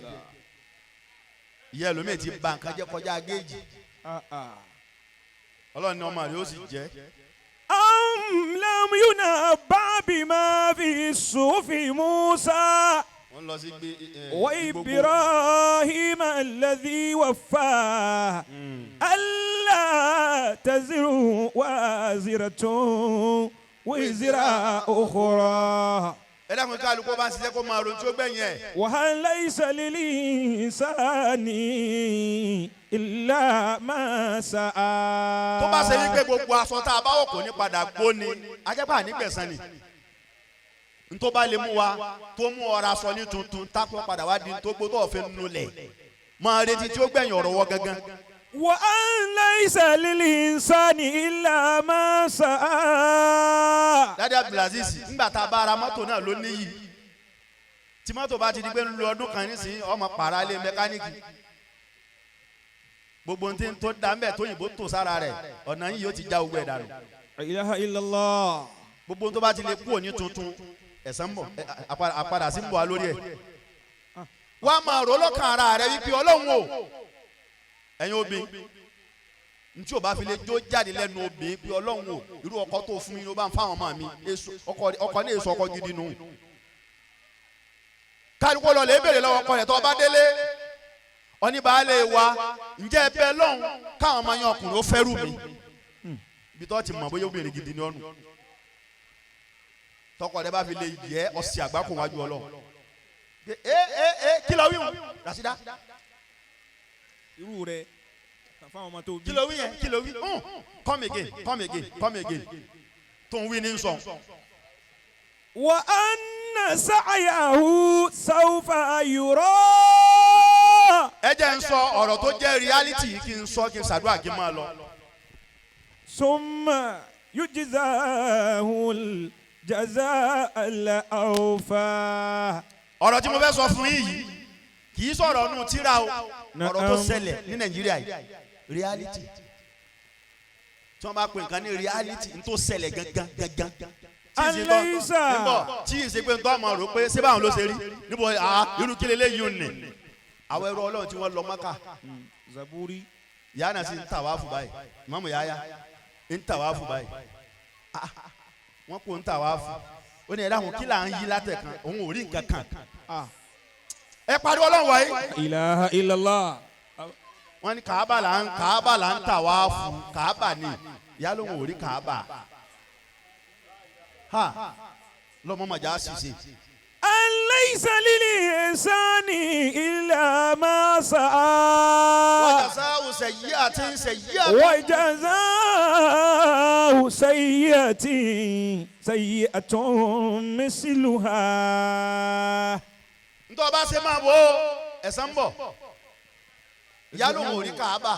ìyá. Ẹlòmíì ti ba nǹkan jẹ́ kọjá géèjì. Ọlọ́run ní ọmọ rẹ̀ ó sì jẹ́. أم لم ينبأ بما في صحف موسى Wọ́n lọ sí gbé ẹ وإبراهيم الذي وفى ألا تزر وازرة وزر أخرى. Ẹ dákun, kálukú bá ń ṣiṣẹ́ kó máa ronú tí ó gbẹ̀yìn ẹ̀. وهل ليس للإنسان إلا ما سعى. Tó bá ṣe wípé gbogbo aṣọ tá a bá wọ̀ kò ní padà gbó ni, ajẹ́pà nígbẹ̀sán ni ntó bá lè mú wa tó mú ọ̀rọ̀ aṣọ ní tuntun tápọ̀ padà wá di tó gbó tó ọ̀fẹ́ nulẹ̀, máa retí tí ó gbẹ̀yìn ọ̀rọ̀ wọ gangan. وأن ليس للإنسان إلا ما سعى. Daddy Abdulaziz, ńgbà tá a bá ra mọ́tò náà ló níyì, tí mọ́tò bá ti di pé ń lo ọdún kan nísìnyí, ọmọ pàrọ̀ alẹ́ mẹkáníìkì, gbogbo ohun tí ń tó dá mbẹ́ tóyìnbó tó sára rẹ̀, ọ̀nà yìí yóò ti já gbogbo ẹ̀ dànù. لا إله إلا الله. Gbogbo ohun tó bá ti lè kú òní tuntun, ẹ̀san ń bọ̀, àpadà sí ń bọ̀ wá lórí ẹ̀. Wá máa rò lọ́kàn ara rẹ wípé Ọlọ́run o. Ẹ̀yin obìnrin, ntí o bá fi lè jó jáde lẹ́nu obìnrin pé Ọlọ́run o, irú ọkọ tó fún mi ló bá ń fáwọn ọmọ mi, èso ọkọ, ọkọ ní èso ọkọ gidi nù. Kálukú lọ lè béèrè lọ́wọ́ ọkọ rẹ̀ tó bá délé oníbàálẹ̀ wa, ǹjẹ́ ẹ bẹ lọ́hùn káwọn ọmọ yẹn ọkùnrin ó fẹ́rù mi? Ibi tó ti mọ̀ bóyá obìnrin gidi ni ọ̀nù, tọkọ rẹ bá fi lè yẹ ọsẹ àgbákò wájú Ọlọ́run. Ẹ ẹ ẹ, kí ló wí wọn, Rasida? Irú rẹ fáwọn ọmọ tó bí. Kí ló wí yẹn? Kí ló wí? Come again, come again, come again, tó ń wí ní sọ. وأن سعيه سوف يرى. Ẹ jẹ́ ń sọ ọ̀rọ̀ tó jẹ́ reality, kí n sọ, kí n ṣàdúrà, kí n máa lọ. ثم يجزاه الجزاء الأوفى. Ọ̀rọ̀ tí mo fẹ́ sọ fún yín yìí kì í sọ̀rọ̀ nù tíra o, ọ̀rọ̀ tó ṣẹlẹ̀ ní Nàìjíríà yìí, reality tí wọ́n bá pè nǹkan ní reality, n tó ṣẹlẹ̀ gangan gangan tí ì ṣe tọ́ Alaysa. níbọ̀, tí ì ṣe pé n tó àmọ́ rò pé ṣé báwọn ló ṣe rí níbo, irú kí leléyìí ò ní. Àwọn ẹrú Ọlọ́run tí wọ́n lọ Mọ́kà, Zaburi. ìyá náà sì ń tàwáfù báyìí, mọ́mù yáyá ń tàwáfù báyìí. Wọ́n kò ń tàwáfù, ó ní ẹ̀dá àwọn kí là ń yí látẹ̀kan, òun ò rí nǹkan kan. Ẹ pariwo Ọlọ́run wáyé. إله إلا الله. Wọ́n ní Kàábà là ń tàwáfù, Kàábà ni ìyá lóun ò rí Kàábà ha lọ́mọ màjá ṣìṣe. أن ليس للإنسان إلا ما سعى. Wọ́n jẹ́ sẹ́ yí àti ṣe yí àti. وجزاء سيئة سيئة مثلها. Ntọ́ bá ṣe máa wo ẹ̀san ń bọ̀. Ìyá lóun ò rí Kàábà,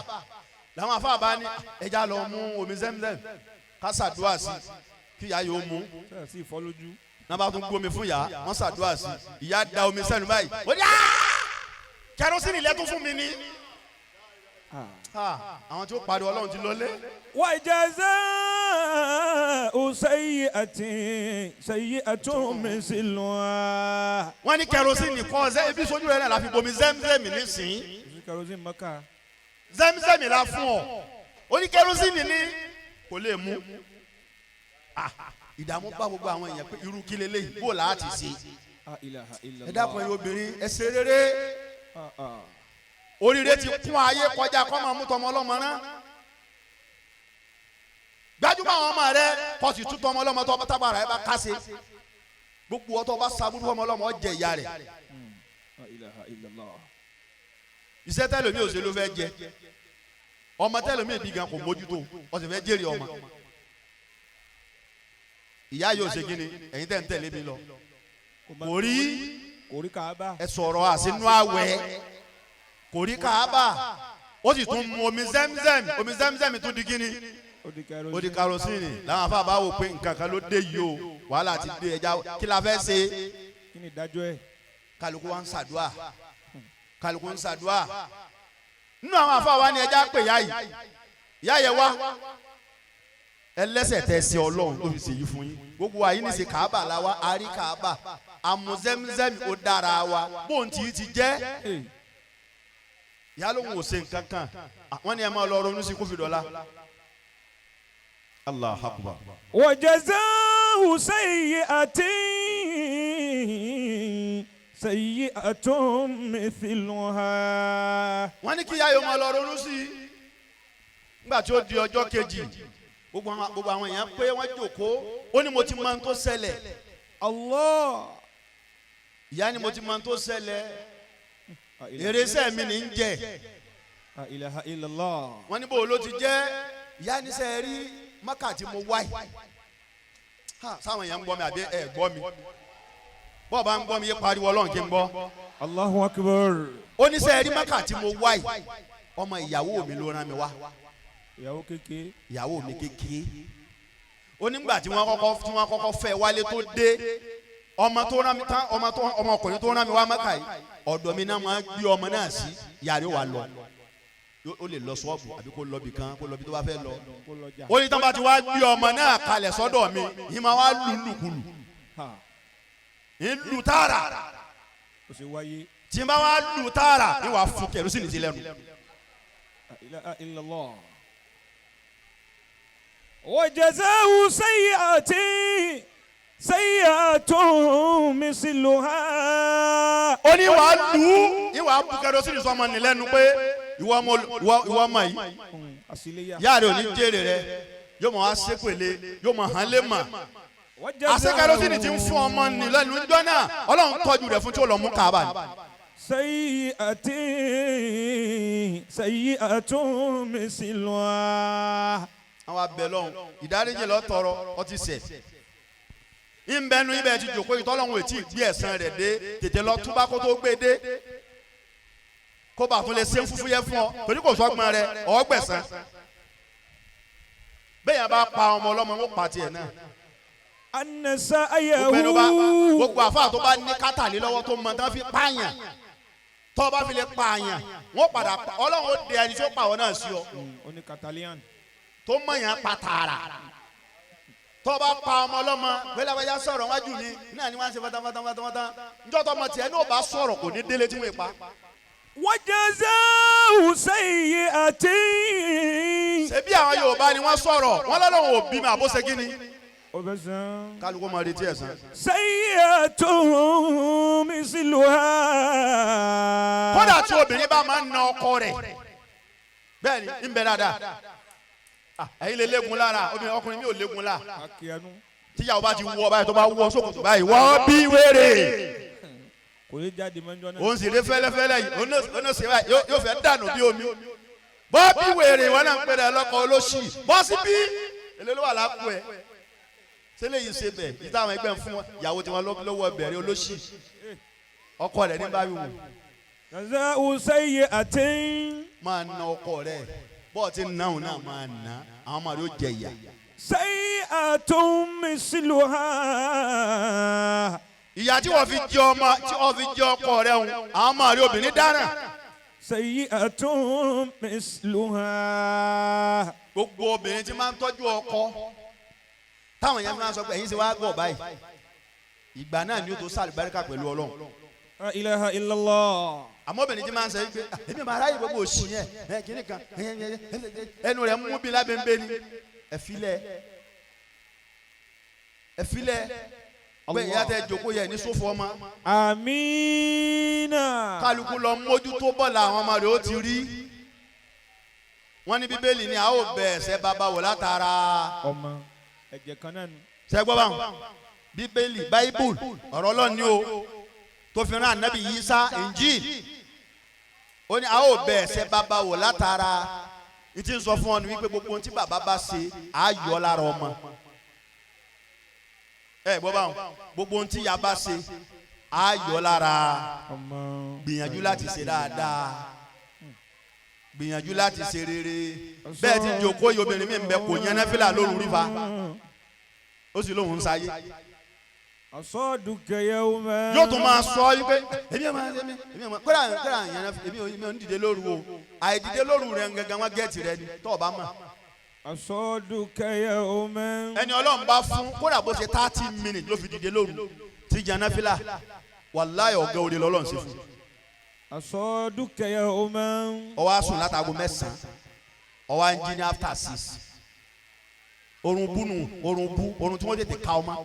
làwọn afáàbá ní ẹja lọ mú omi Zẹ́mzẹ́m ká ṣàdúrà sí kí ìyá yóò mú. Sí ìfọlójú. Náà bá tún gbómi fún ìyá, wọ́n ṣàdúrà sí, ìyá da omi sẹ́nu báyìí, ó ní "Ah! Kerosene lẹ́tún fún mi ní." Àwọn tí ó pariwo Ọlọ́run ti lọlé. وجزاء سيئة سيئة مثلها. Wọ́n ní kerosene kọ́ ọ̀sẹ̀ ibi sójú rẹ̀ náà la fi bomi Zẹ́mzẹ́m nísìnyí. Kerosene maka. Zẹ́mzẹ́m la fún ọ, ó ní kerosene ní kò lè mú. Ìdààmú bá gbogbo àwọn èèyàn pé irú kí leléyìí, bó là á ti ṣe? La ilaha illallah. Ẹ dákun, ẹ̀yin obìnrin, ẹ ṣe rere. Oríire ti kún ayé kọjá kọ́ máa mú tọmọ ọlọ́mọ rán. Gbajúmọ̀ àwọn ọmọ rẹ, kó sì tún tọmọ ọlọ́mọ tó tábàrà ẹ bá kásẹ̀. Gbogbo ọtọ bá saburú ọmọ ọlọ́mọ ó jẹ ìyá rẹ̀. La ilaha illallah. Iṣẹ́ tẹ́lómi ò ṣe ló fẹ́ jẹ. Ọmọ tẹ́lómi ìbí gan kò mójútó, ó sì fẹ́ jèrè ọmọ. Ìyá yóò ṣe kí ni? Ẹ̀yin tẹ́ ń tẹ̀lé mi lọ kò rí. Kò rí Kaaba. Ẹ sọ̀rọ̀ àsínú àwẹ̀, kò rí Kaaba, ó sì tún mu omi Zemzem. Omi Zemzem tún di kíni? Ó di kerosene. Ó di kerosene. Làwọn afa bá wò pé nǹkan kan ló dé yìí o, wàhálà ti dé, ẹja kí la fẹ́ ṣe? Kí ni ìdájọ́ ẹ̀? Kálukú wa ń ṣàdúà, kálukú ń ṣàdúà. Nínú àwọn afa wa ni ẹja pè yá yìí, yá yẹ wá ẹlẹ́sẹ̀ tẹ ṣe Ọlọ́run tó fi ṣèyí fún yín. Gbogbo wa yìí ní ṣe Kaaba la wa, a rí Kaaba, àmú Zemzem, ó dára wa bóun tí ti jẹ́. Hey. Ìyá ló ń wò ṣe nǹkan kan, wọ́n ní ẹ máa lọ ronú sí kófì dọ́là. Allah akbar. وجزاء سيئة سيئة مثلها. Wọ́n ní kí ìyá yóò máa lọ ronú sí i. Nígbà tí ó di ọjọ́ kejì, gbogbo àwọn èèyàn pé wọ́n jókòó. Ó ní mo ti mọ ohun tó ṣẹlẹ̀. Allah. Ìyá ni mo ti mọ ohun tó ṣẹlẹ̀, èrèsẹ́ mi ní í jẹ. La ilaha illallah. Wọ́n ní bó ló ti jẹ́? Ìyá ní sẹ́ rí Mọ́kà tí mo wáyé. Ha, sáwọn èèyàn ń gbọ́ mi àbí ẹ gbọ́ mi? Bọ́ọ̀ bá ń gbọ́ mi, yé pariwo Ọlọ́run kí n gbọ́. Allahu akbar. Ó ní sẹ́ rí Mọ́kà tí mo wáyé, ọmọ ìyàwó mi ló rán mi wá. Ìyàwó kékeré. Ìyàwó mi kékeré. Ó nígbà tí wọ́n kọ́kọ́ fẹ́ wálé tó dé, ọmọ tó rán mi tán, ọmọ tó ọmọkùnrin tó rán mi wá Mọ́kà yìí, ọ̀dọ̀ mi náà máa ń gbé ọmọ náà sí. Yàrá wà lọ, ó lè lọ ṣọ́ọ̀bù àbí kó lọ bì kan, kó lọ bí tó bá fẹ́ lọ. Kó lọ jà. Ó ní tán bá ti wá gbé ọmọ náà kalẹ̀ sọ́dọ̀ mi yìí, máa wá lù lùkulù. Ha. Ń lù tààrà. Ó sì wáyé. Tí n bá wá lù tààrà ní, wàá fún kerosene sí lẹ́nu. La ilaha illallah. وجزاء سيئة سيئة مثلها. Ó ní wàá lù ú ní, wàá bu kerosene sọmọ ní lẹ́nu pé ìwọ ọmọ yìí, Àṣìléyà. yáà rẹ ò ní jèrè rẹ, yóò mọ wá sépèlé, yóò mọ hàn lé mọ. Àṣẹ kerosene ti ń fún ọmọ ní lẹ́nu jọ́ náà, Ọlọ́run tọ́jú rẹ̀ fún tí ó lọ mú Kaaba ni. سيئة سيئة مثلها. Àwọn abẹ lọ́hùn, ìdáríjì lọ tọrọ, ọtí sẹ̀ ìbẹnu ibẹ̀ ti jòkó ìtọ́lọ́hún ètí ìgbé ẹ̀san rẹ̀ dé. Tètè lọ túbá kó tó gbé dé, kó bá tún lè ṣe ń fúfú yẹ fún ọ, torí kò sọ́gbọ́n rẹ ọ̀ọ́gbẹ̀sán. Bẹ́ẹ̀ yẹn bá pa ọmọ ọlọ́mọ, ó pa tiẹ̀ náà. أن Gbogbo ẹni bá سعيه gbogbo àfáà tó bá ní kátàlí lọ́wọ́ tó mọ tán fi pààyàn, tó bá fi lè pààyàn, wọ́n padà Ọlọ́run ó de ẹni tí ó pa àwọn náà sí ọ. Oní Catalan. Tó mọ̀yàn pa tààrà, tó bá pa ọmọ ọlọ́mọ gbẹlẹ́wẹ́já sọ̀rọ̀ wájú mi náà ni wọ́n á ṣe pátápátá njọ́ tó ọmọ tiẹ̀ ní ò bá sọ̀rọ̀, kò ní délé tí wọ́n pa. وجزاء سيئة Ṣebí àwọn Yorùbá ni wọ́n sọ̀rọ̀, wọ́n lọ́lọ́run ò bí mi àbó ṣe kí ni? Ọbẹ̀sán. Kálukú máa retí ẹ̀san. سيئة مثلها. Kódà tí obìnrin bá máa ń na ọkọ rẹ̀, bẹ́ẹ̀ ni ń bẹ dáadáa. Ah, ẹ̀yin lè léegun lára obìnrin, ọkùnrin mi ò léegun lá. Akíyanú. Tíyàwó bá ti wọ báyìí, tó bá wọ sókòtò báyìí, wọ́n bí wéré. Kò ní jáde mọ́jọ́ náà. Òun sì rí fẹ́lẹ́fẹ́lẹ́ yìí, òun náà sì báyìí, yóò fẹ́ dànù bí omi. Bọ́ bí wèrè, wọn náà ń pèrè lọ́kọ̀ olóṣì, bọ́ sí bí èlé ló wà lápò ẹ̀. Sẹ́lẹ̀ yìí ṣe bẹ̀ yìí táwọn ẹgbẹ́ ń fún ìyàwó tiwọn lọ́wọ́ bẹ̀rẹ̀ olóṣì, ọkọ rẹ̀ ní bá wíwò. جزاء سيئة Máa na ọkọ rẹ̀, bọ́ọ̀ ti náà náà máa ná àwọn ọmọ rẹ̀ ó jẹ ìyà. سيئة مثلها. Ìyà tí wọ́n fi jẹ ọmọ, tí wọ́n fi jẹ ọkọ rẹ̀ ń, àwọn ọmọ rẹ̀ obìnrin dáràn. سيئة مثلها. Gbogbo obìnrin tí máa ń tọ́jú ọkọ, táwọn èèyàn fi máa ń sọ pé ẹ̀yin ṣe wá gbọ́ báyìí, ìgbà náà ni ó tó sàlùbáríkà pẹ̀lú Ọlọ́run. La ilaha illallah. Àmọ́ obìnrin tí máa ń sọ yìí pé èmi máa ráyè gbogbo òṣì yẹn ẹ kìíní kan, ẹnu rẹ̀ mú bí lábẹ́ńbẹ́ ni, ẹ filẹ̀, ẹ filẹ̀ pé ìyá tẹ jòkó yẹ ní sófo ọmọ. Amina. Kálukú lọ mójútó bọ́ọ̀lù àwọn ọmọ rẹ̀ ó ti rí. Wọ́n ní Bíbélì ni a ó bẹ̀ ẹ̀ṣẹ̀ bàbá wò látara Ọmọ ẹ̀jẹ̀ kan náà ni. Ṣẹ́gbọ́n báwọn. Bíbélì, Bible, ọ̀rọ̀ Ọlọ́run ni o, tó fi rán Ànábì Yísá, Injil. Ó ní a ó bẹ̀ ẹ̀ṣẹ̀ bàbá wò látara ní tí ń sọ fún ọ ní wípé gbogbo ohun tí bàbá bá ṣe, á yọ lára ọmọ. Ẹ gbọ́ báwọn, gbogbo ohun tí ìyá bá ṣe, á yọ lára. Ọmọ. Gbìyànjú láti ṣe dáadáa, gbìyànjú láti ṣe rere. Bẹ́ẹ̀ ti jòkó yìí, obìnrin mi ń bẹ, kò yẹn náfìlà lóru rí fa, ó sì lóun ń sáyé. أصادك يوما. Yóò tún máa sọ yìí pé èmi ò máa èmi ò máa kódà yẹn náà, èmi ò ń dìde lóru o. Àìdìde lóru rẹ gangan, wọn gẹ̀ẹ́tì rẹ ni tọ́ ọ bá mọ̀. أصادك يوما. Ẹni Ọlọ́run bá fún, kódà bó ṣe 30 minutes ló fi dìde lóru tí jẹ́ náfìlà, wàláyé, ọ̀gá òde lọ́lọ́run ṣe fún. أصادك يوما. Ó wá sùn látago 9, ó wá ń jí ní after 6. Orun búnu, orun bú, orun tí wọ́n tètè ka ọmọ.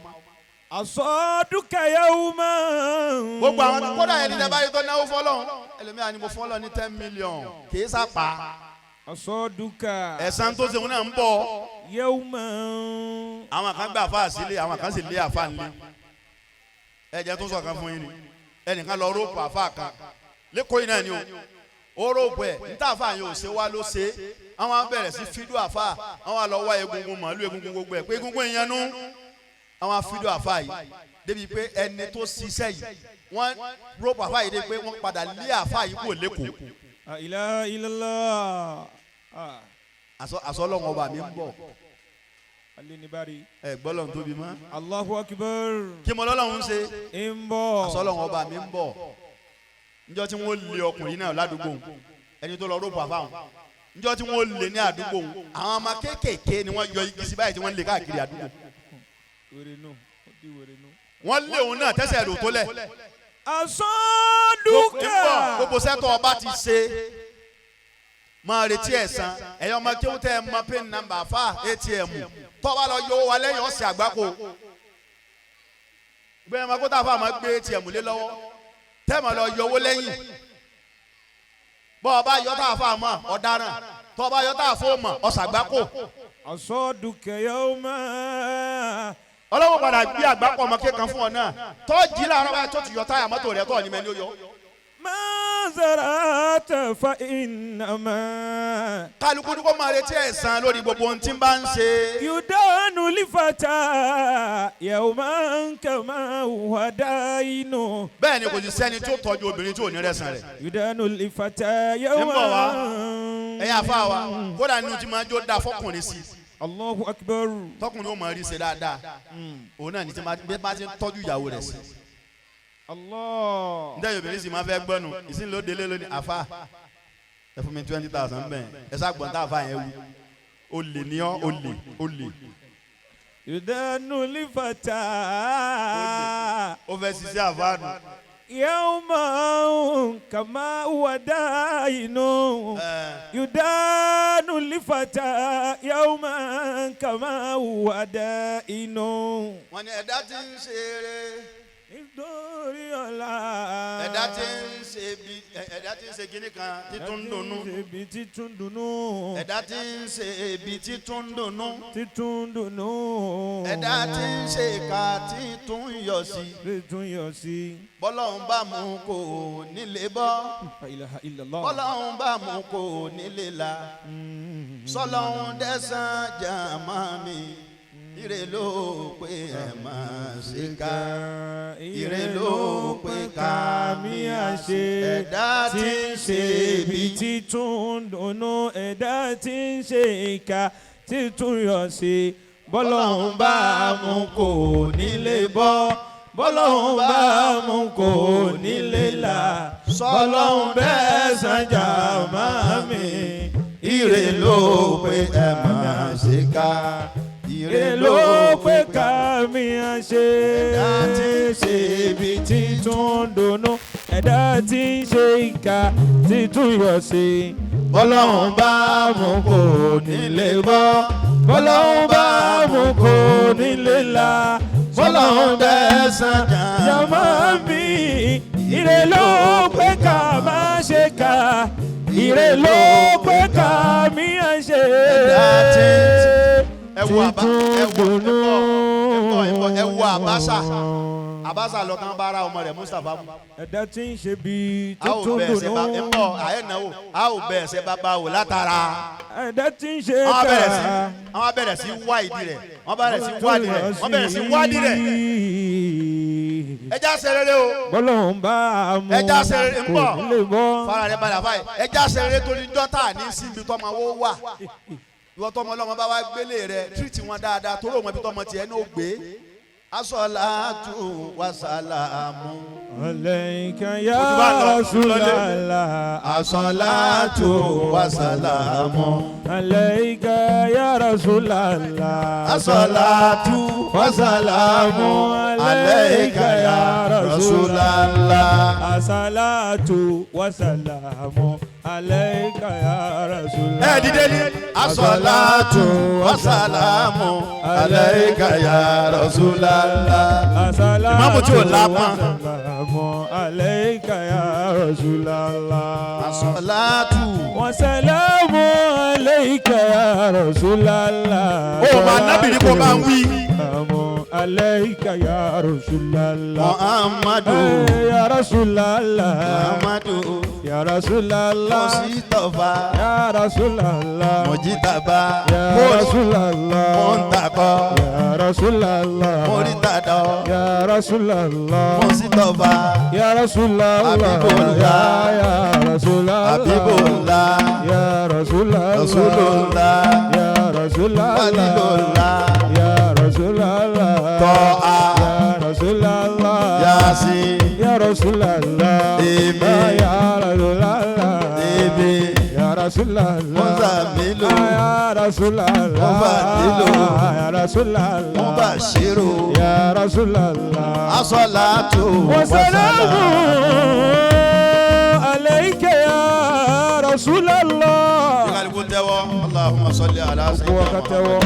أصادك يوما. Gbogbo àwọn, kódà ẹni tẹ́ báyìí tó náwó fọlọ́run, ẹlòmíà ni mo fọlọ́ ní 10 million, kì í sápá. أصادك Ẹ̀san tó ṣe wọn náà ń bọ̀. يوما. Àwọn kan gbà àfa sílé, àwọn kan sì lé àfa nílé. Ẹ̀jẹ̀ tó sọ̀kan fún yín ni, ẹnìkan lọ rope àfa kan lẹ́kọ̀ọ́ yìí náà ni o. Ó rope ẹ̀ níta, àfa yẹn ò ṣe wá ló ṣe. Àwọn á bẹ̀rẹ̀ sí fídíò àfa, àwọn á lọ wá egungun màálù, egungun gbogbo ẹ̀ pé egungun ìyẹn nú. Àwọn á fídíò àfa yìí débi pé ẹni tó ṣiṣẹ́ yìí, wọ́n rope àfa yìí débi pé wọ́n padà lé àfa yìí kúrò lẹ́kọ̀ọ́. لا إله إلا الله آه. Àsọlọ́wọ́n ọba mi ń bọ̀. Alinibari. Ẹ gbọ́lọ́run tóbi mọ́. Allahu Akbar. Kí mo lọ́lọ́run ṣe? Ń bọ̀. Àsọlọ́wọ́n ọba mi ń bọ̀. Níjọ́ tí wọ́n lé ọkùnrin náà ládùúgbò òun, ẹni tó lọ rope àfáwọn, níjọ́ tí wọ́n lé ní àdúgbò òun, àwọn ọmọ kéékèèké ni wọ́n yọ igi sí báyìí tí wọ́n lé káàkiri àdúgbò. Wèrè nù. Ó di wèrè nù. Wọ́n lé òun náà tẹ́sẹ̀ rò tó lẹ̀. Asọ́dúkà. Ń bọ̀. Gbogbo sẹ́tọ̀ ọba ti ṣe, máa retí ẹ̀san. Ẹ̀yin ọmọ kéwú tẹ́ ẹ mọ pin number fa ATM, tọ́ba lọ yọ owó wa lẹ́yìn ọ̀sẹ̀ àgbákò gbẹ̀yìn ọmọ kó tá a fà máa gbé ATM lé lọ́wọ́, tẹ́ mọ̀ lọ yọ owó lẹ́yìn. Bọ́ ọba yọ tá a fà mọ̀ ọ̀daràn, tọ́ba yọ tá a fò mọ̀ ọ̀sàgbákò. أصادك يوما. Ọlọ́wọ́ padà gbé àgbákò ọmọ kékan fún ọ náà, tọ́jì láàárọ̀ báyìí tó ti yọ táyà mọ́tò rẹ̀ tọ́ ni mẹ́ni ó yọ. ما زرعت فإنما Kálukú ní kó máa retí ẹ̀san lórí gbogbo ohun tí ń bá ń ṣe. يدان لفتى يوما كما هو داين. Bẹ́ẹ̀ ni, kò sì sẹ́ni tó tọ́jú obìnrin tí ò ní rẹ̀sán rẹ̀. يدان لفتى Ń bọ̀ wá. يوما. Ẹ̀yin àfa wa, kódà nínú tí máa jó da fọkùnrin sí, الله أكبر. tọkùnrin ó máa rí ṣe dáadáa, òun náà ní tí máa ti ń tọ́jú ìyàwó rẹ̀ sí. الله. Ǹjẹ́ obìnrin sì máa fẹ́ gbọ́nu ìsìn ló délé lónìí, àfa, ẹ fún mi 20,000 bẹ́ẹ̀. Ẹ sá gbọ́n tá àfa yẹn wí, olè ní ọ́, olè, olè. يدان لفتى Ó fẹ́ ṣiṣẹ́ àfa nù. يوما كما هو داين. يدان لفتى يوما كما هو دائن. Wọ́n ní ẹ̀dá tí ń ṣe eré, Nítorí ọ̀la. Ẹ̀dá tí ń ṣe bí, ẹ̀dá tí ń ṣe kinní kan títún dunnú. Ibi títún dunnú. Ẹ̀dá tí ń ṣe ibi títún dunnú. Títún dunnú. Ẹ̀dá tí ń ṣe ìka títún yọ̀ sí. Títún yọ̀ sí. Bọ́lọ́hún bá mú kò nílé bọ́. La ilaha illallah. Bọ́lọ́hún bá mú kò nílé la. Sọlọ́hún dẹ́sán jàmá mi, ire ló pé ẹ̀ máa ṣe ká, ire ló pé ká mi àṣe. Ẹ̀dá tí ń ṣe ibi ibi títún dunnú, ẹ̀dá tí ń ṣe ìka títún yọ̀ sí, bọ́lọ́hún bá mú kò nílé bọ́, bọ́lọ́hún bá mú kò nílé là, bọ́lọ́hún bẹ́ẹ̀ sànjà máa mi. Ire ló pé ẹ̀ máa ṣe ká, ire Ire ló pé ká mi àṣe. Ẹ̀dá tí ń ṣe ibi títún dunnú, ẹ̀dá tí ń ṣe ìka títún yọ̀ sí, Bọ́lọ́hún bá mú kò nílé bọ́, bọ́lọ́hún bá mú kò nílé la, bọ́lọ́hún bẹ́ẹ̀ sànjà jàmá mi, ire ló pé ká má ṣe ká, ire ló pé ká mi à ṣe. Ẹ̀dá tí ń ẹ wo àbá, ẹ wo, ẹ bọ, ẹ bọ, ẹ bọ, ẹ wo. wo Abacha. Abacha lọ tán bára ọmọ rẹ̀ Mustapha mú. Ẹ̀dá tí ń ṣe bí A ò tuntun bẹ̀ ẹsẹ̀ bá ń dùnú. bọ̀ àyẹ̀ náwó, a ò bẹ̀ ẹsẹ̀ bàbá wò látara. Ẹ̀dá tí ń ṣe Wọ́n ká. bẹ̀rẹ̀ sí, wọ́n bẹ̀rẹ̀ sí wá ìdí rẹ̀, wọ́n bẹ̀rẹ̀ sí wá ìdí rẹ̀, wọ́n bẹ̀rẹ̀ sí wá ìdí rẹ̀. Ẹja ṣe rere o. Bọ́lọ́hún bá a mú Ẹja ṣe rere ń kò bọ̀. ní lè bọ́. Fara rẹ balẹ̀ àbáyé. Ẹja ṣe rere torí dọ́tà ní síbi tọ́mọ wo wà. Ìwọ tọmọ ọlọ́mọ bá wá gbélé rẹ, tírìtì wọn dáadáa torí òun ẹbí tọmọ tiẹ̀ ní ó gbé. Asọ́látù wasalamu. Alayka ya Mo ti bá lọ, Rasulallah. Asọ́látù wasalamu. Alayka ya Rasulallah. Asọ́látù wasalamu. Alayka ya Rasulallah. Asalatu wasalamu alayka ya Rasulallah. Ẹ dìde ní. Asọ́látù wasalamu. Alayka ya Rasulallah. Asalatu Ìmáàmù tí ò lápọn. wasalamu alayka ya Rasulallah. Asọ́látù. Wasalamu alayka ya Rasulallah. Ó máa nábìrì kó máa ń wí. Wasalamu alayka ya Rasulallah. Muhammadu. Ya Rasulallah. Muhammadu. Ya Rasulallah. Mùsítọ́fà. Ya Rasulallah. Mùjítàbá. Ya Rasulallah. Mùntàkọ́. Ya Rasulallah. Mùrítàdọ́. Ya Rasulallah. Mùsítọ́fà. Ya Rasulallah. Habibullah. Ya Rasulallah. Habibullah. Ya Rasulallah. Rasulullah. Ya Rasulallah. Fadilullah. Ya Rasulallah. Tọ́a. Ya Rasulallah. Yasin. Ya Rasulallah. Èmi. Ya Rasulallah. Èmi. Ya Rasulallah. Muzamilu. Ya Rasulallah. Mufadilu. Ya Rasulallah. Mubashiru. Ya Rasulallah. Asọ́látù. Wasalamu alayka ya Rasulallah. Kálukú tẹ́wọ́. Allahumma salli ala Gbogbo wa ká tẹ́wọ́.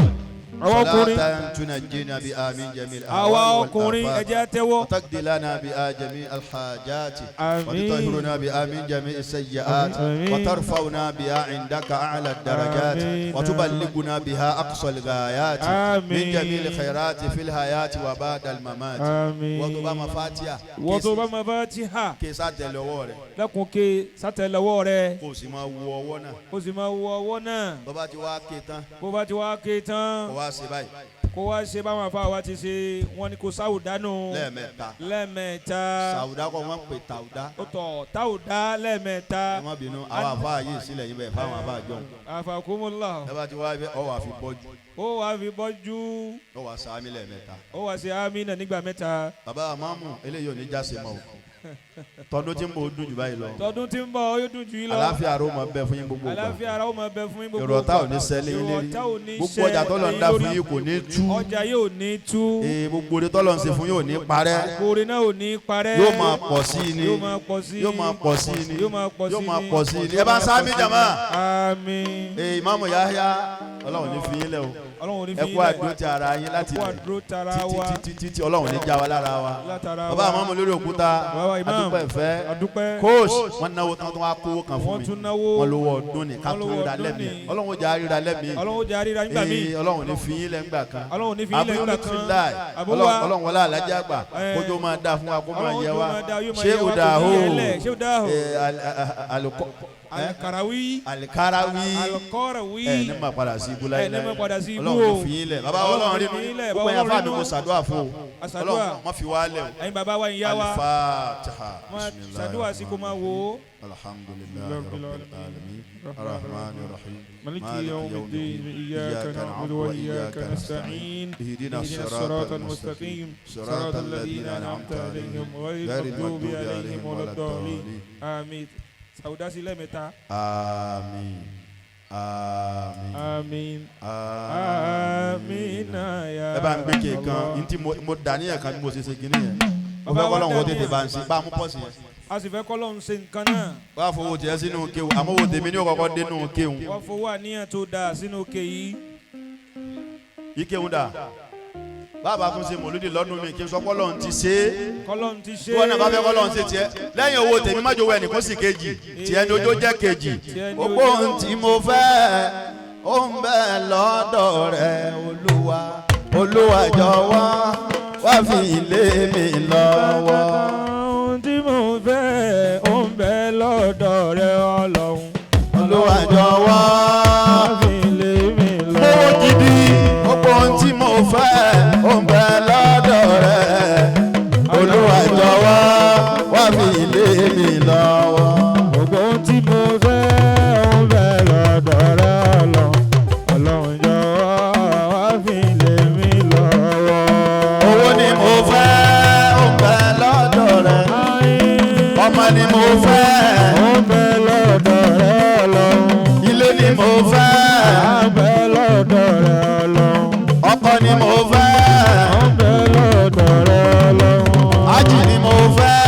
Àwa ọkùnrin. Salatan tunajjina bi amin jamil Àwa ọkùnrin ẹ jẹ́ á tẹ́wọ́. وتقضي لنا بها جميع الحاجات آمين. وتطهرنا بها من جميع السيئات آمين. وترفعنا بها عندك أعلى الدرجات آمين. وتبلغنا بها أقصى الغايات آمين. من جميع الخيرات في الحياة وبعد الممات Àmín. wọ́n tó bá ma Fatiha Wọ́n tó bá ma Fatiha. kí sátẹ̀lẹ̀ ọwọ́ rẹ̀ Lẹ́kùn ké sátẹ̀lẹ́wọ́ rẹ̀. kó o sì máa wo ọwọ́ náà Ó sì máa wo ọwọ́ náà. bó bá ti wá ké tán Bó bá ti wá ké tán. kó wá ṣe báyìí Kó wá ṣe báwọn afá wa ti ṣe wọ́n ní kó sáwùdánù. lẹ́ẹ̀mẹ́ta. Lẹ́ẹ̀mẹ́ta. Sàwùdá kọ́ wọ́n ń pè tàwùdá. Ó tọ̀ táwùdá lẹ́ẹ̀mẹ́ta. Ẹ má bínú, àwọn àfáà yìí sílẹ̀ yín bẹ́ẹ̀ fáwọn àfáà jọ̀hún. Àfàkùmùlà. Ẹ bá ti wá bẹ́ ọ wà fi bọ́jú. Ó wàá fi bọ́jú. Ọ wà sàmì lẹ́ẹ̀mẹ́ta. Ó wàá ṣe àmínà nígbà mẹ́ta. Bàbá àmọ́mù eléyìí ò ní jáse mọ́ o. Tọdún tí ń bọ̀ ó dùn jù báyìí lọ. Tọdún tí ń bọ̀ ó yóò dùn jù yín lọ. Àlàáfíà ara ó máa bẹ fún yín gbogbo ìgbà. Àlàáfíà ara ó máa bẹ fún yín gbogbo Èrò ọ̀tá ò ní ṣẹlẹ̀ yín Èrò lérí. ọ̀tá ò ní Gbogbo ọjà tọ́lọ̀ ń dá fún yín kò ní tú. Ọjà yóò ní tú. Ee, gbogbo oore tọ́lọ̀ ń ṣe fún yín ò ní parẹ́. Oore náà ò ní parẹ́. Yóò máa pọ̀ sí i ni. Yóò máa pọ̀ sí i. Yóò máa pọ̀ sí i ni. Yóò máa pọ̀ sí i Yóò máa ni. pọ̀ sí i ni. Ẹ bá ń sáámi jàmá. Àmín. Ee, Ìmáàmù Yahya, Ọlọ́run ní fi yín lẹ̀ o. Ọlọ́run ò ní Ẹ fi kú yín lẹ̀. àdúró ti ara yín láti Ẹ kú lẹ̀. àdúró tara wa. Títí títí tí Ọlọ́run ní já wa lára wa. Látara Bàbá wa. àmọ́mù lórí òkúta, Bàbá Imam, adúpẹ́ ìfẹ́. Adúpẹ́. Coach, wọ́n náwó tán tó wá kówó kan fún Wọ́n mi. tún náwó. Wọ́n lówó ọdún ní ká Wọ́n tún lówó ríra ọdún lẹ́mìí. ní. Ọlọ́run ó jẹ́ àríra lẹ́mìí. Ọlọ́run ó jẹ́ àríra nígbà míì. Ee, Ọlọ́run ní fi yín lẹ̀ ńgbà kan. Ọlọ́run ní fi yín lẹ̀ ńgbà kan. Abúlé Àbúwá. Ọlọ́run wọlé alájà àgbà. Ẹ. Kójú máa dá fún wa kó máa Ọlọ́run yẹ ó wa. máa dá, yóò máa Ṣé yẹ wa, kò ní Udaho? yẹ lẹ̀. Ṣé Udaho? Ee, Alikarawi. Alikarawi. Alikarawi. Ẹ ní ma padà sí ibú láyé Ẹ ní ma padà sí ibú Ọlọ́run o. ní fi yín lẹ̀. Bàbá Ọlọ́run rí Ọlọ́run fi yín lẹ̀. gbogbo Bàbá ẹ̀yà fáàmì Ọlọ́run mo rí ṣàdúrà fún o. Àṣàdúrà. Ọlọ́run má fi wá lẹ̀ o. Ẹ̀yin bàbá wa ìyá wa. Al-Fatiha. Máa ṣàdúrà sí kó máa wò ó. Alhamdulillahi rabbil alamin. Arrahmanir rahim. مالك يوم الدين إياك نعبد وإياك نستعين اهدنا اهدنا الصراط المستقيم صراط الذين أنعمت عليهم غير غير المغضوب المغضوب عليهم عليهم ولا ولا الضالين الضالين. آمين. Sàwùdá sí lẹ́ẹ̀mẹ́ta. آمين آمين آمين. آمين. آمين يا Ẹ bá ń gbé kéèkan ntí mo dà níyàn kan bí mo ṣe ṣe kinní yẹn, mo fẹ́ kọ́ lọ́hùn ó tètè bá ń ṣe bá a mú pọ́ọ̀sì yẹn. A sì fẹ́ kọ́lọ́hún ṣe nǹkan náà. Wọ́n á fowó tiẹ̀ sínú kéwù, àmọ́ owó tèmi ní òkọ̀kọ́ dénú kéwù. Wọ́n fowó àníyàn tó dáa sínú òkè yìí. Ike ń dà bàbá tún ṣe mòlúdì lọ́dún mi kí n sọ kọ́lọ́hún ti ṣe é. Kọ́lọ́hún ti ṣe Tí wọ́n náà bá fẹ́ kọ́lọ́hún ṣe tiẹ̀ lẹ́yìn owó tèmi má jowó ẹnì kó sì kejì tiẹ̀ ni ojú jẹ́ kejì. Gbogbo ohun tí mo fẹ́ ó ń bẹ lọ́dọ̀ rẹ Olúwa, Olúwa jọ̀wọ́ wá fi lé mi lọ́wọ́. Ohun tí mo fẹ́ ó ń bẹ lọ́dọ̀ rẹ Ọlọ́run. Olúwa jọ̀wọ́. Wá fi lé mi Owó lọ́wọ́. gidi, gbogbo ohun tí mo fẹ́ ó ń bẹ lọ́dọ̀ rẹ. Olúwa jọ̀wọ́ wá fi lé mi lọ́wọ́. Gbogbo ohun tí mo fẹ́ ó ń bẹ lọ́dọ̀ rẹ Ọlọ́run. Ọlọ́run jọ̀wọ́ wá fi lé mi lọ́wọ́. Owó ni mo fẹ́ ó ń bẹ lọ́dọ̀ rẹ. Ọmọ ni mo fẹ́, Ó ń bẹ lọ́dọ̀ rẹ Ọlọ́run. ilé ni mo fẹ́, Á ń bẹ lọ́dọ̀ rẹ Ọlọ́run. ọkọ ni mo fẹ́, Ó ń bẹ lọ́dọ̀ rẹ Ọlọ́run. ájì ni mo fẹ́,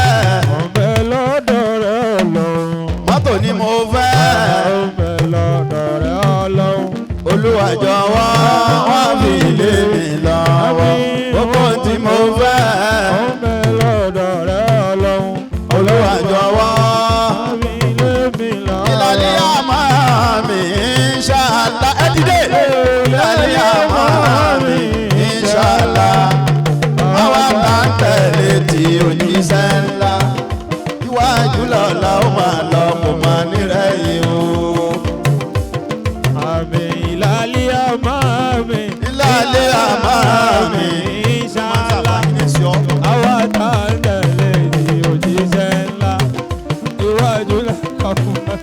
Ó ń bẹ lọ́dọ̀ rẹ Ọlọ́run. mọ́tò ni mo fẹ́. Ó ń bẹ lọ́dọ̀ rẹ Ọlọ́run. Olúwa jọ̀wọ́ wá fi lé mi lọ́wọ́. Gbogbo ohun tí mo fẹ́, Ó ń bẹ lọ́dọ̀ rẹ Ọlọ́run. Olúwa jọ̀wọ́. Á fi lé mi lọ́wọ́. Ìlàlẹ́ àmọ́ mi inshallah. Ẹ dìde. Ìlàlẹ́ àmọ́ mi inshallah. Àwa tá ń tẹ̀lé tí òjíṣẹ́ ńlá. Iwájú lọ́la ó máa lọ kò máa nírẹ̀yìn o. Àmín ìlàlẹ́ àmọ́ mi. Ìlàlẹ́ àmọ́ mi. Inshallah. Àwa tá ń tẹ̀lé tí òjíṣẹ́ ńlá. Iwájú lọ́kọ̀ fún ọ.